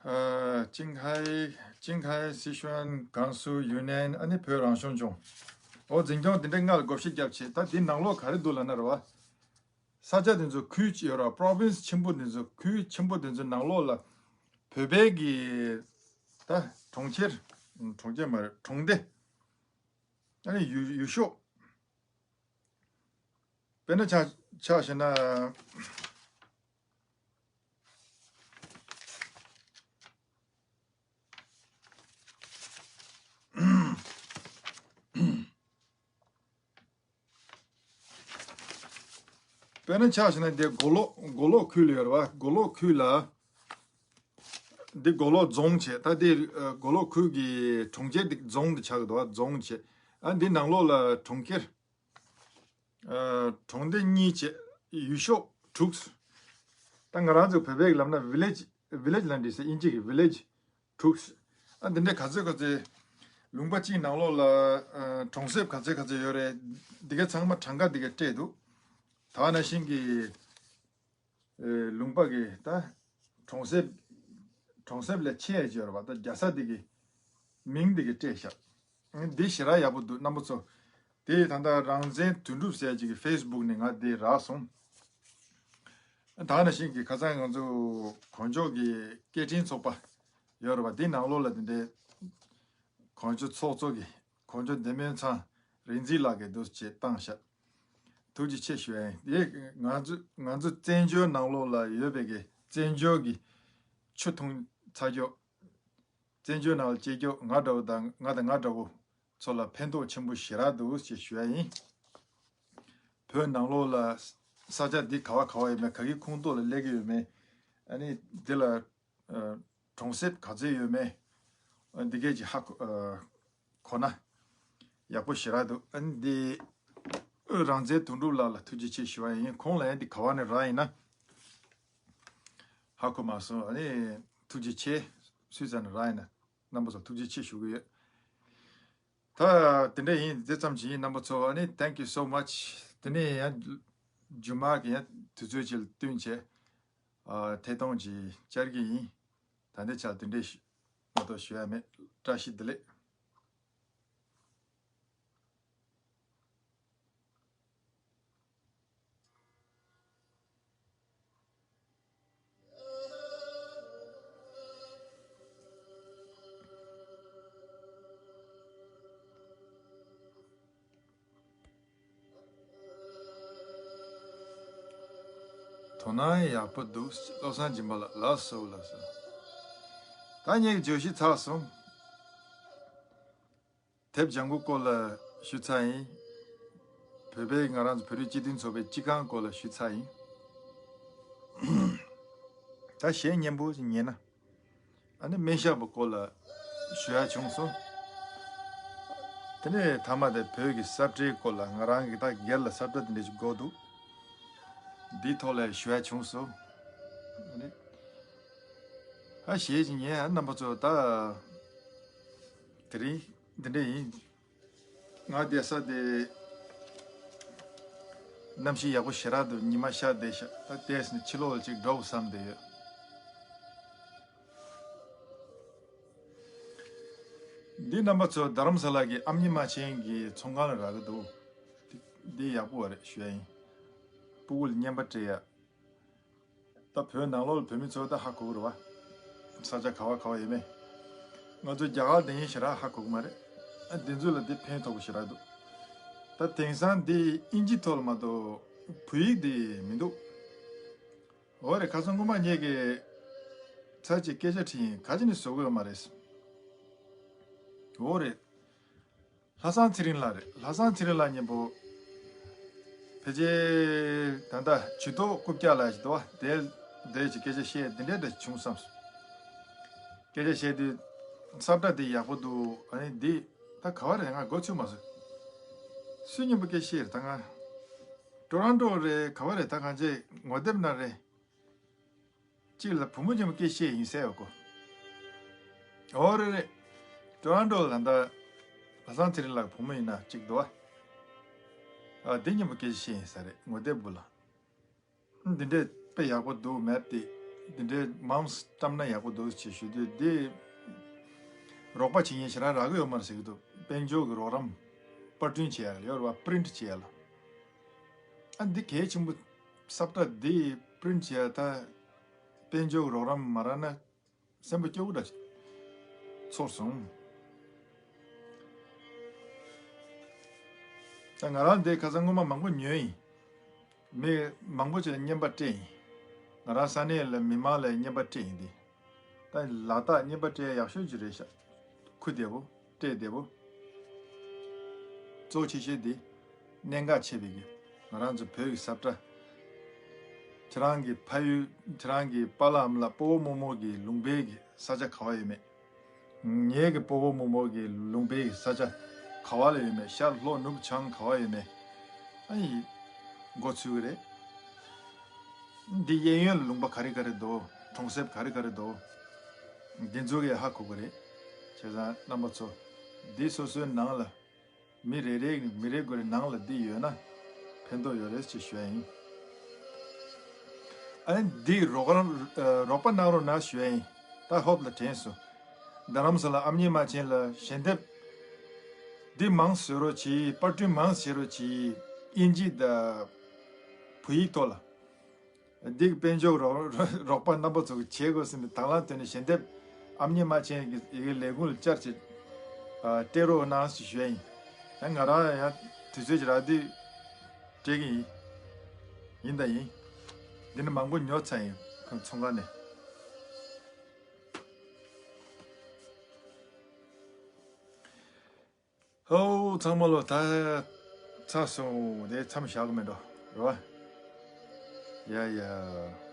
ཨ། ཅིང་ཧའེ། ཅིང་ཧའེ་སི་ཤུན། ཀན་སུའུ་ཡུ་ནན། ཨ་ནི་བོད་རང་སྐྱོང་ལྗོངས། འོ་འཛིན་སྐྱོང་དེ་འདྲས་ལྔ་ལ་བགོ་བཤའ་བརྒྱབ་བྱས། ད་དེ་ནང་ལོགས་ག་རེ་འདུག་ལབ་ན་རེད་བ། ས་ཆ་དེ་ཚོ་ཁུལ་ཡོད་ར། པོ་རོ་བིན་སི་ཆེན་པོ་དེ་ཚོ། ཁུལ་ཆེན་པོ་དེ་ཚོའི་ནང་ལོགས་ལ་བོད་པའི་གི་ད་གྲོང་ཁྱེར། གྲོང་ཁྱེར་མ་རེད། གྲོང་སྡེ། ཨ་ནི་ཡུལ་ཡུལ་ཤོག་དཔེར་ན་ཆ་ཆ་བཞག་ན། དཔེར་ན་ཆ་བཞག་ན་འདི་མགོ་ལོག་མགོ་ལོག་ཁུལ་ལ་ཡོད་རེད་བ། མགོ་ལོག་ཁུལ་ལ། འདི་མགོ་ལོག་རྫོང་བྱས། ད་འདི་ཨ་མགོ་ལོག་ཁུལ་གྱི་གྲོང་ཁྱེར་འདི་རྫོང་དུ་ཆགས་ཀྱི་འདུག་བ། རྫོང་བྱས། ཨ་འདི་ནང་ལོགས་ལ་གྲོང་ཁྱེར། ཨ་གྲོང་སྡེ་གཉིས་བྱས། ཡུལ་ཤོག་དྲུག་ད་ང་རང་ཚོ་བོད་པའི་ལབ་ན་ཝི་ལེཇ། ཝི་ལེཇ་ལབ་འགྲིག་ས། དབྱིན་ཇི་གི་ཝི་ལེཇ་དྲུག་ཨ་འདི་འདྲའི་ག་ཚོད་ག་ཚོད། ལུང་པ་གཅིག་ནང་ལོགས་ལ་ཨ་གྲོང་གསེབ་ག་ཚོད་ག་ཚོད་ཡོད་རེད། འདི་ག་ཚང་མ་གྲངས་ཀ་འདི་ག་སྤྲད་འདུག་ད་ནང་བཞིན་གྱི་ཨ་ལུང་པ་གི་ད་གྲོང་གསེབ། གྲོང་གསེབ་ལས་ཆེ་ཡ་ཅིག་ཡོད་རེད་བ། ད་རྒྱལ་ས་འདི་གི་མིང་འདི་གི་སྤྲད་ཤག་འདི་ཞེ་དྲག་ཡག་པོ་འདུག་རྣམ་པ་ཚོ། དེ་ད་ལྟ་རང་བཙན་དོན་གྲུབ་ཟེར་ཅིག་གི་ཕེ་སི་བུག་ནས་ང་འདི་རག་སོང་། ད་ནང་བཞིན་གྱི་ཁ་སང་ང་ཚོ་གོང་ཆོག་གི་སྐད་འཕྲིན་ཚོགས་པ་ཡོད་རེད་བ། འདི་ནང་ལོགས་ལ་དེ་འདྲའི་གོང་ཆོག་ཚོགས་གཙོ་གི་གོང་ཆོག་བདེ་སྨོན་ཚང་རིག་འཛིན་ལགས་ཀྱིས་འདུག་བྱས་བཏང་ཤག་ཐུགས་རྗེ་ཆེ་ཞུ་ཡ་ཡིན། དེ་ང་ཚོ་ང་ཚོ་བཙན་བྱོལ་ནང་ལོགས་ལ་ཡོད་པའི་གི་བཙན་བྱོལ་གྱི་ཆུ་འཐུང་ཚ་རྒྱུ། བཙན་བྱོལ་ནང་ལ་སྐྱེས་རྒྱུ་ང་འདྲ་བོ་དང་ང་དང་ང་འདྲ་བོ་ཚོ་ལ་ཕན་ཐོགས་ཆེན་པོ་ཞེ་དྲག་འདུག་ཅེས་ཞུ་ཡ་ཡིན། བོད་ནང་ལོགས་ལ་ས་ཆ་འདི་ག་བ་ག་བ་ཡོད་མེད། ག་གི་ཁོངས་གཏོགས་ལ་སླེབས་ཀྱི་ཡོད་མེད། ཨ་ནི་འདི་ལ་ཨ་གྲོང་གསེབ་ག་ཚོད་ཡོད་མེད། ཨ་འདི་གས་ཀྱི་ཧ་གོ་ཨ་གོ་ན་ཡག་པོ་ཞེ་དྲག་འདུག་ཨ་ནི་འདི་རང་བཙན་དོན་གྲུབ་ལགས་ལ་ཐུགས་རྗེ་ཆེ་ཞུ་བ་ཡིན། ཁོང་ལ་ཡང་འདི་ག་བ་ནས་རག་ཡིན་ན་ཧ་གོ་མ་སོང་། ཨ་ནི་ཐུགས་རྗེ་ཆེ། སུས་ཙམ་ནས་རག་ཡིན་ན་རྣམ་པ་ཚོ་ཐུགས་རྗེ་ཆེ་ཞུ་གི་ཡོད། ད་དེ་འདྲ་ཡིན། དེ་ཙམ་གྱིས་ཡིན། རྣམ་པ་ཚོ་ཨ་ནི་thank you so much། དེ་ནས་ཡང་རྒྱུ་མ་གི་ཡང་དུས་ཚོད་ཅིག་ལ་བསྟུན་བྱས་ཨ་ཐད་གཏོང་ཅིག་བཅར་གྱི་ཡིན། ད་ལྟའི་ཆར་དེ་འདྲའི་ཞུ་མ་གཏོགས་ཞུ་ཡ་མེད། བཀྲ་ཤིས་བདེ་ལེགས། དོ་སྣང་ཡག་པོ་འདུག་བློ་བཟང་སྦྱིན་པ་ལགས། ལགས་སོ་ལགས་སོ། ད་ངས་བརྗོད་གཞི་ཚར་སོང་། དེབ་ལྗང་གུ་སྐོར་ལ་ཞུས་ཚར་ཡིན། བོད་པའི་ང་རང་ཚོ་བོད་རིགས་སྤྱི་མཐུན་ཚོགས་པའི་སྤྱི་ཁང་སྐོར་ལ་ཞུས་ཚར་ཡིན། ད་གཞས་སྙན་པོ་ཞིག་ཉན་ན། ཨ་ནི་སྨན་ཞབས་པ་སྐོར་ལ་ཞུ་ཡ་བྱུང་སོང་། དེ་ནས་མཐའ་མ་དེ་བོད་ཀྱི་ས་བཀྲའི་སྐོར་ལ་ང་རང་གིས་ད་སྒེར་ལ་ས་བཀྲ་དེ་འདྲ་ཞིག་དགོས་འདུག་འདིའི་ཐོག་ལ་ཞུ་ཡ་བྱུང་སོང་། ཨ་ནི་ཨ་གཞས་ཅིག་ཉན་ཨ་རྣམ་པ་ཚོ། ད་དེ་རིང་འདི་འདྲ་ཡིན། ང་བསྡད་ས་དེ་གནམ་གཤིས་ཡག་པོ་ཞེ་དྲག་འདུག་ཉི་མ་ཤར་བསྡད་ཤག་ད་བལྟས་ནས་ཕྱི་ལོགས་ལ་ཅིག་འགྲོ་དགོས་བསམ་བསྡད་ཡོད། འདི་རྣམ་པ་ཚོ་རྡ་རམ་ས་ལ་གི་ཨམ་ཉི་མ་ཆེན་གྱི་ཚོང་ཁང་ལ་རག་གི་འདུག་འདི་ཡག་པོ་བ་རེད་ཞུ་ཡ་ཡིན། སྤུ་གུ་ལ་རྔན་པ་སྤྲད་ཡ། ད་བོད་ནང་ལོགས་ལ་བོད་མི་ཚོ་ད་ཧ་གོ་གི་རེད་བ། ས་ཆ་ག་བ་ག་བ་ཡོད་མེད། ང་ཚོ་རྒྱ་གར་བསྡད་མཁན་ཞེ་དྲག་ཧ་གོ་གི་མ་རེད། ཨ་འདི་ཚོ་ལ་འདི་ཕན་ཐོགས་པོ་ཞེ་དྲག་འདུག་ད་དེང་སང་འདི་ཨིན་ཇི་ཐོག་ལ་མ་གཏོགས་བོད་ཡིག་འདི་མི་འདུག་འོ་རེད། ཁ་སང་སྔོན་མ་ངེད་ཀྱིས་ཚར་གཅིག་སྐད་ཆ་དྲིས་ཡིན། ག་ཅི་ནས་བཟོ་གི་ཡོད་མ་རེད། འོ་རེད། ལྷ་བཟང་ཚེ་རིང་ལགས་རེད། ལྷ་བཟང་ཚེ་རིང་ལགས་མཉམ་པོ་ཕལ་ཆེར་ད་ལྟ་ཇུས་གཏོགས་རྐུབ་བཀྱག་ལགས་ཞིག་འདུག་བ། དེ་དེ་ཅིག་སྐད་ཆ་བཤད་འདི་འདྲའི་འདྲ་བྱུང་བསམ་སོང་། སྐད་ཆ་བཤད་དུས་ས་བཀྲ་འདི་ཡག་པོ་འདུག་ཨ་ནི་འདི་ད་ག་བ་རེད། ང་མགོ་ཚོས་མ་སོང་། སུ་མཉམ་པོ་སྐད་བཤད་རེད། ད་ང་ཊོ་རོན་ཊོ་རེད། ག་བ་རེད། ད་གང་ཅི་ངོ་དེབ་ན་རེད། གཅིག་ལ་བུ་མོ་ཆེན་པོ་སྐད་བཤད་ཡིན་ཟེར་བ་ཀོ། ཨོ་རེད་རེད། ཊོ་རོན་ཊོ་ལ་ད་ལྷ་བཟང་ཚེ་རིང་ལགས་བུ་མོ་ཡིན་ན་གཅིག་འདུག་ཨ། འདི་མཉམ་པོ་སྐད་བཤད་ཡིན་ས་རེད། ངོ་དེབ་འདི་ལ། འདི་འདྲས་ དཔེ་ཡག་པོ་འདུག་མེད་དེ། འདི་འདྲའི་མང་བཀྲམ་ན་ཡག་པོ་འདུག་ཅེས་ཞུ་དུས། འདི་རོགས་པ་བྱེད་མཁན་ཞེ་དྲག་རག་གི་ཡོད་མ་རེད་ཟེར་གྱི་འདུག་དཔལ་འབྱོར་གྱི་རོགས་རམ་པར་སྐྲུན་བྱེད་ཡག་ལ་ཡོད་རེད་བ། པི་རིན་ཊི་བྱེད་ཡག་ལ། ཨ་འདི་གལ་ཆེན་པོ། ས་བཀྲ་འདི་པི་རིན་ཊི་བྱེད་ཡག་ད་དཔལ་འབྱོར་གྱི་རོགས་རམ་མ་རག་ན། སེམས་པ་སྐྱོ་པོ་འདྲ་ཅིག་ཚོར་སོང་། ད་ང་རང་འདི་ཁ་སང་སྔོན་མ་མང་པོ་ཉོས་ཡིན། མི་མང་པོ་ཅིག་ལ་རྔན་པ་སྤྲད་ཡིན། ང་རང་ས་གནས་ལ་མི་མང་ལ་རྔན་པ་སྤྲད་ཡིན་འདི། ད་ལ་དྭགས་རྔན་པ་སྤྲད་ཡག་ཤོས་ཅིག་རེད་ཤག་ཁུ་བདེ་པོ། སྤྲད་བདེ་པོ། གཙོ་ཆེ་ཤོས་འདི། གནད་འགག་ཆེ་བའི་གི། ང་རང་ཚོ་བོད་ཀྱི་ས་བཀྲ། ཁྱེད་རང་གི་ཕ་ཡུལ། ཁྱེད་རང་གི་པཱ་ལགས་ཨ་མ་ལགས་སྤོ་བོ་རྨོ་མོ་གི་ལུང་པའི་གི་ས་ཆ་ག་བ་ཡོད་མེད། ངའི་གི་སྤོ་བོ་རྨོ་མོ་གི་ལུང་པའི་གི་ས་ཆ་ག་བ་ལ་ཡོད་མེད། ཤར་ལྷོ་ནུབ་བྱང་ག་བ་ཡོད་མེད། ཨ་ཡི། མགོ་ཚོས་གི་རེད། འདི་གཡས་གཡོན་ལ་ལུང་པ་ག་རེ་ག་རེ་འདུག་གྲོང་གསེབ་ག་རེ་ག་རེ་འདུག་འདི་ཚོ་གི་ཧ་གོ་གི་རེད། བྱས་ཙང་རྣམ་པ་ཚོ། འདི་སོ་སོའི་ནང་ལ། མི་རེ་རེ་མི་རེ་དགོས་རེ་ནང་ལ་འདི་ཡོད་ན་ཕན་ཐོགས་ཡོད་རེད་ཅེས་ཞུ་ཡ་ཡིན། ཨ་ནི་འདི་རོགས་རམ་ཨ་རོགས་པ་གནང་རོགས་གནང་ཞུ་ཡ་ཡིན། ད་ཧོབ་ལ་དྲན་སོང་། རྡ་རམ་ས་ལ་ཨ་མྱེས་རྨ་ཆེན་ལ་ཞལ་འདེབས་འདི་མང་བཟོ་རོགས་གྱིས། པར་སྐྲུན་མང་བྱེད་རོགས་གྱིས། དབྱིན་ཇི་དང་བོད་ཡིག་ཐོག་ལ། འདི་གི་དཔལ་འབྱོར་རོགས་རོགས་པ་རྣམ་པ་ཚོ་གི་བྱེད་དགོས་ཟེར་ནས་དང་བླངས་བཏོན་ནས་ཞལ་འདེབས་ཨ་མྱེས་རྨ་ཆེན་གྱི་ཡི་གེ་ལས་ཁུངས་ལ་བཅར་བྱས། ཨ་སྤྲད་རོགས་གནང་ཞེས་ཞུ་ཡ་ཡིན། ཡང་ང་རང་ཡང་དུས་ཚོད་ཅིག་རག་དུས་སྤྲད་གི་ཡིན། ཡིན་དང་ཡིན། འདི་ནི་མང་པོ་ཉོ་ཚར་ཡིན། ཁོང་ཚོང་ཁང་ནས། ཧོ། ཚང་མ་ལོ། ད་ཚར་སོང་། དེ་མཚམས་བཞག་གི་མེད་འགྲོ། རེད་བ། ཡ་ཡ།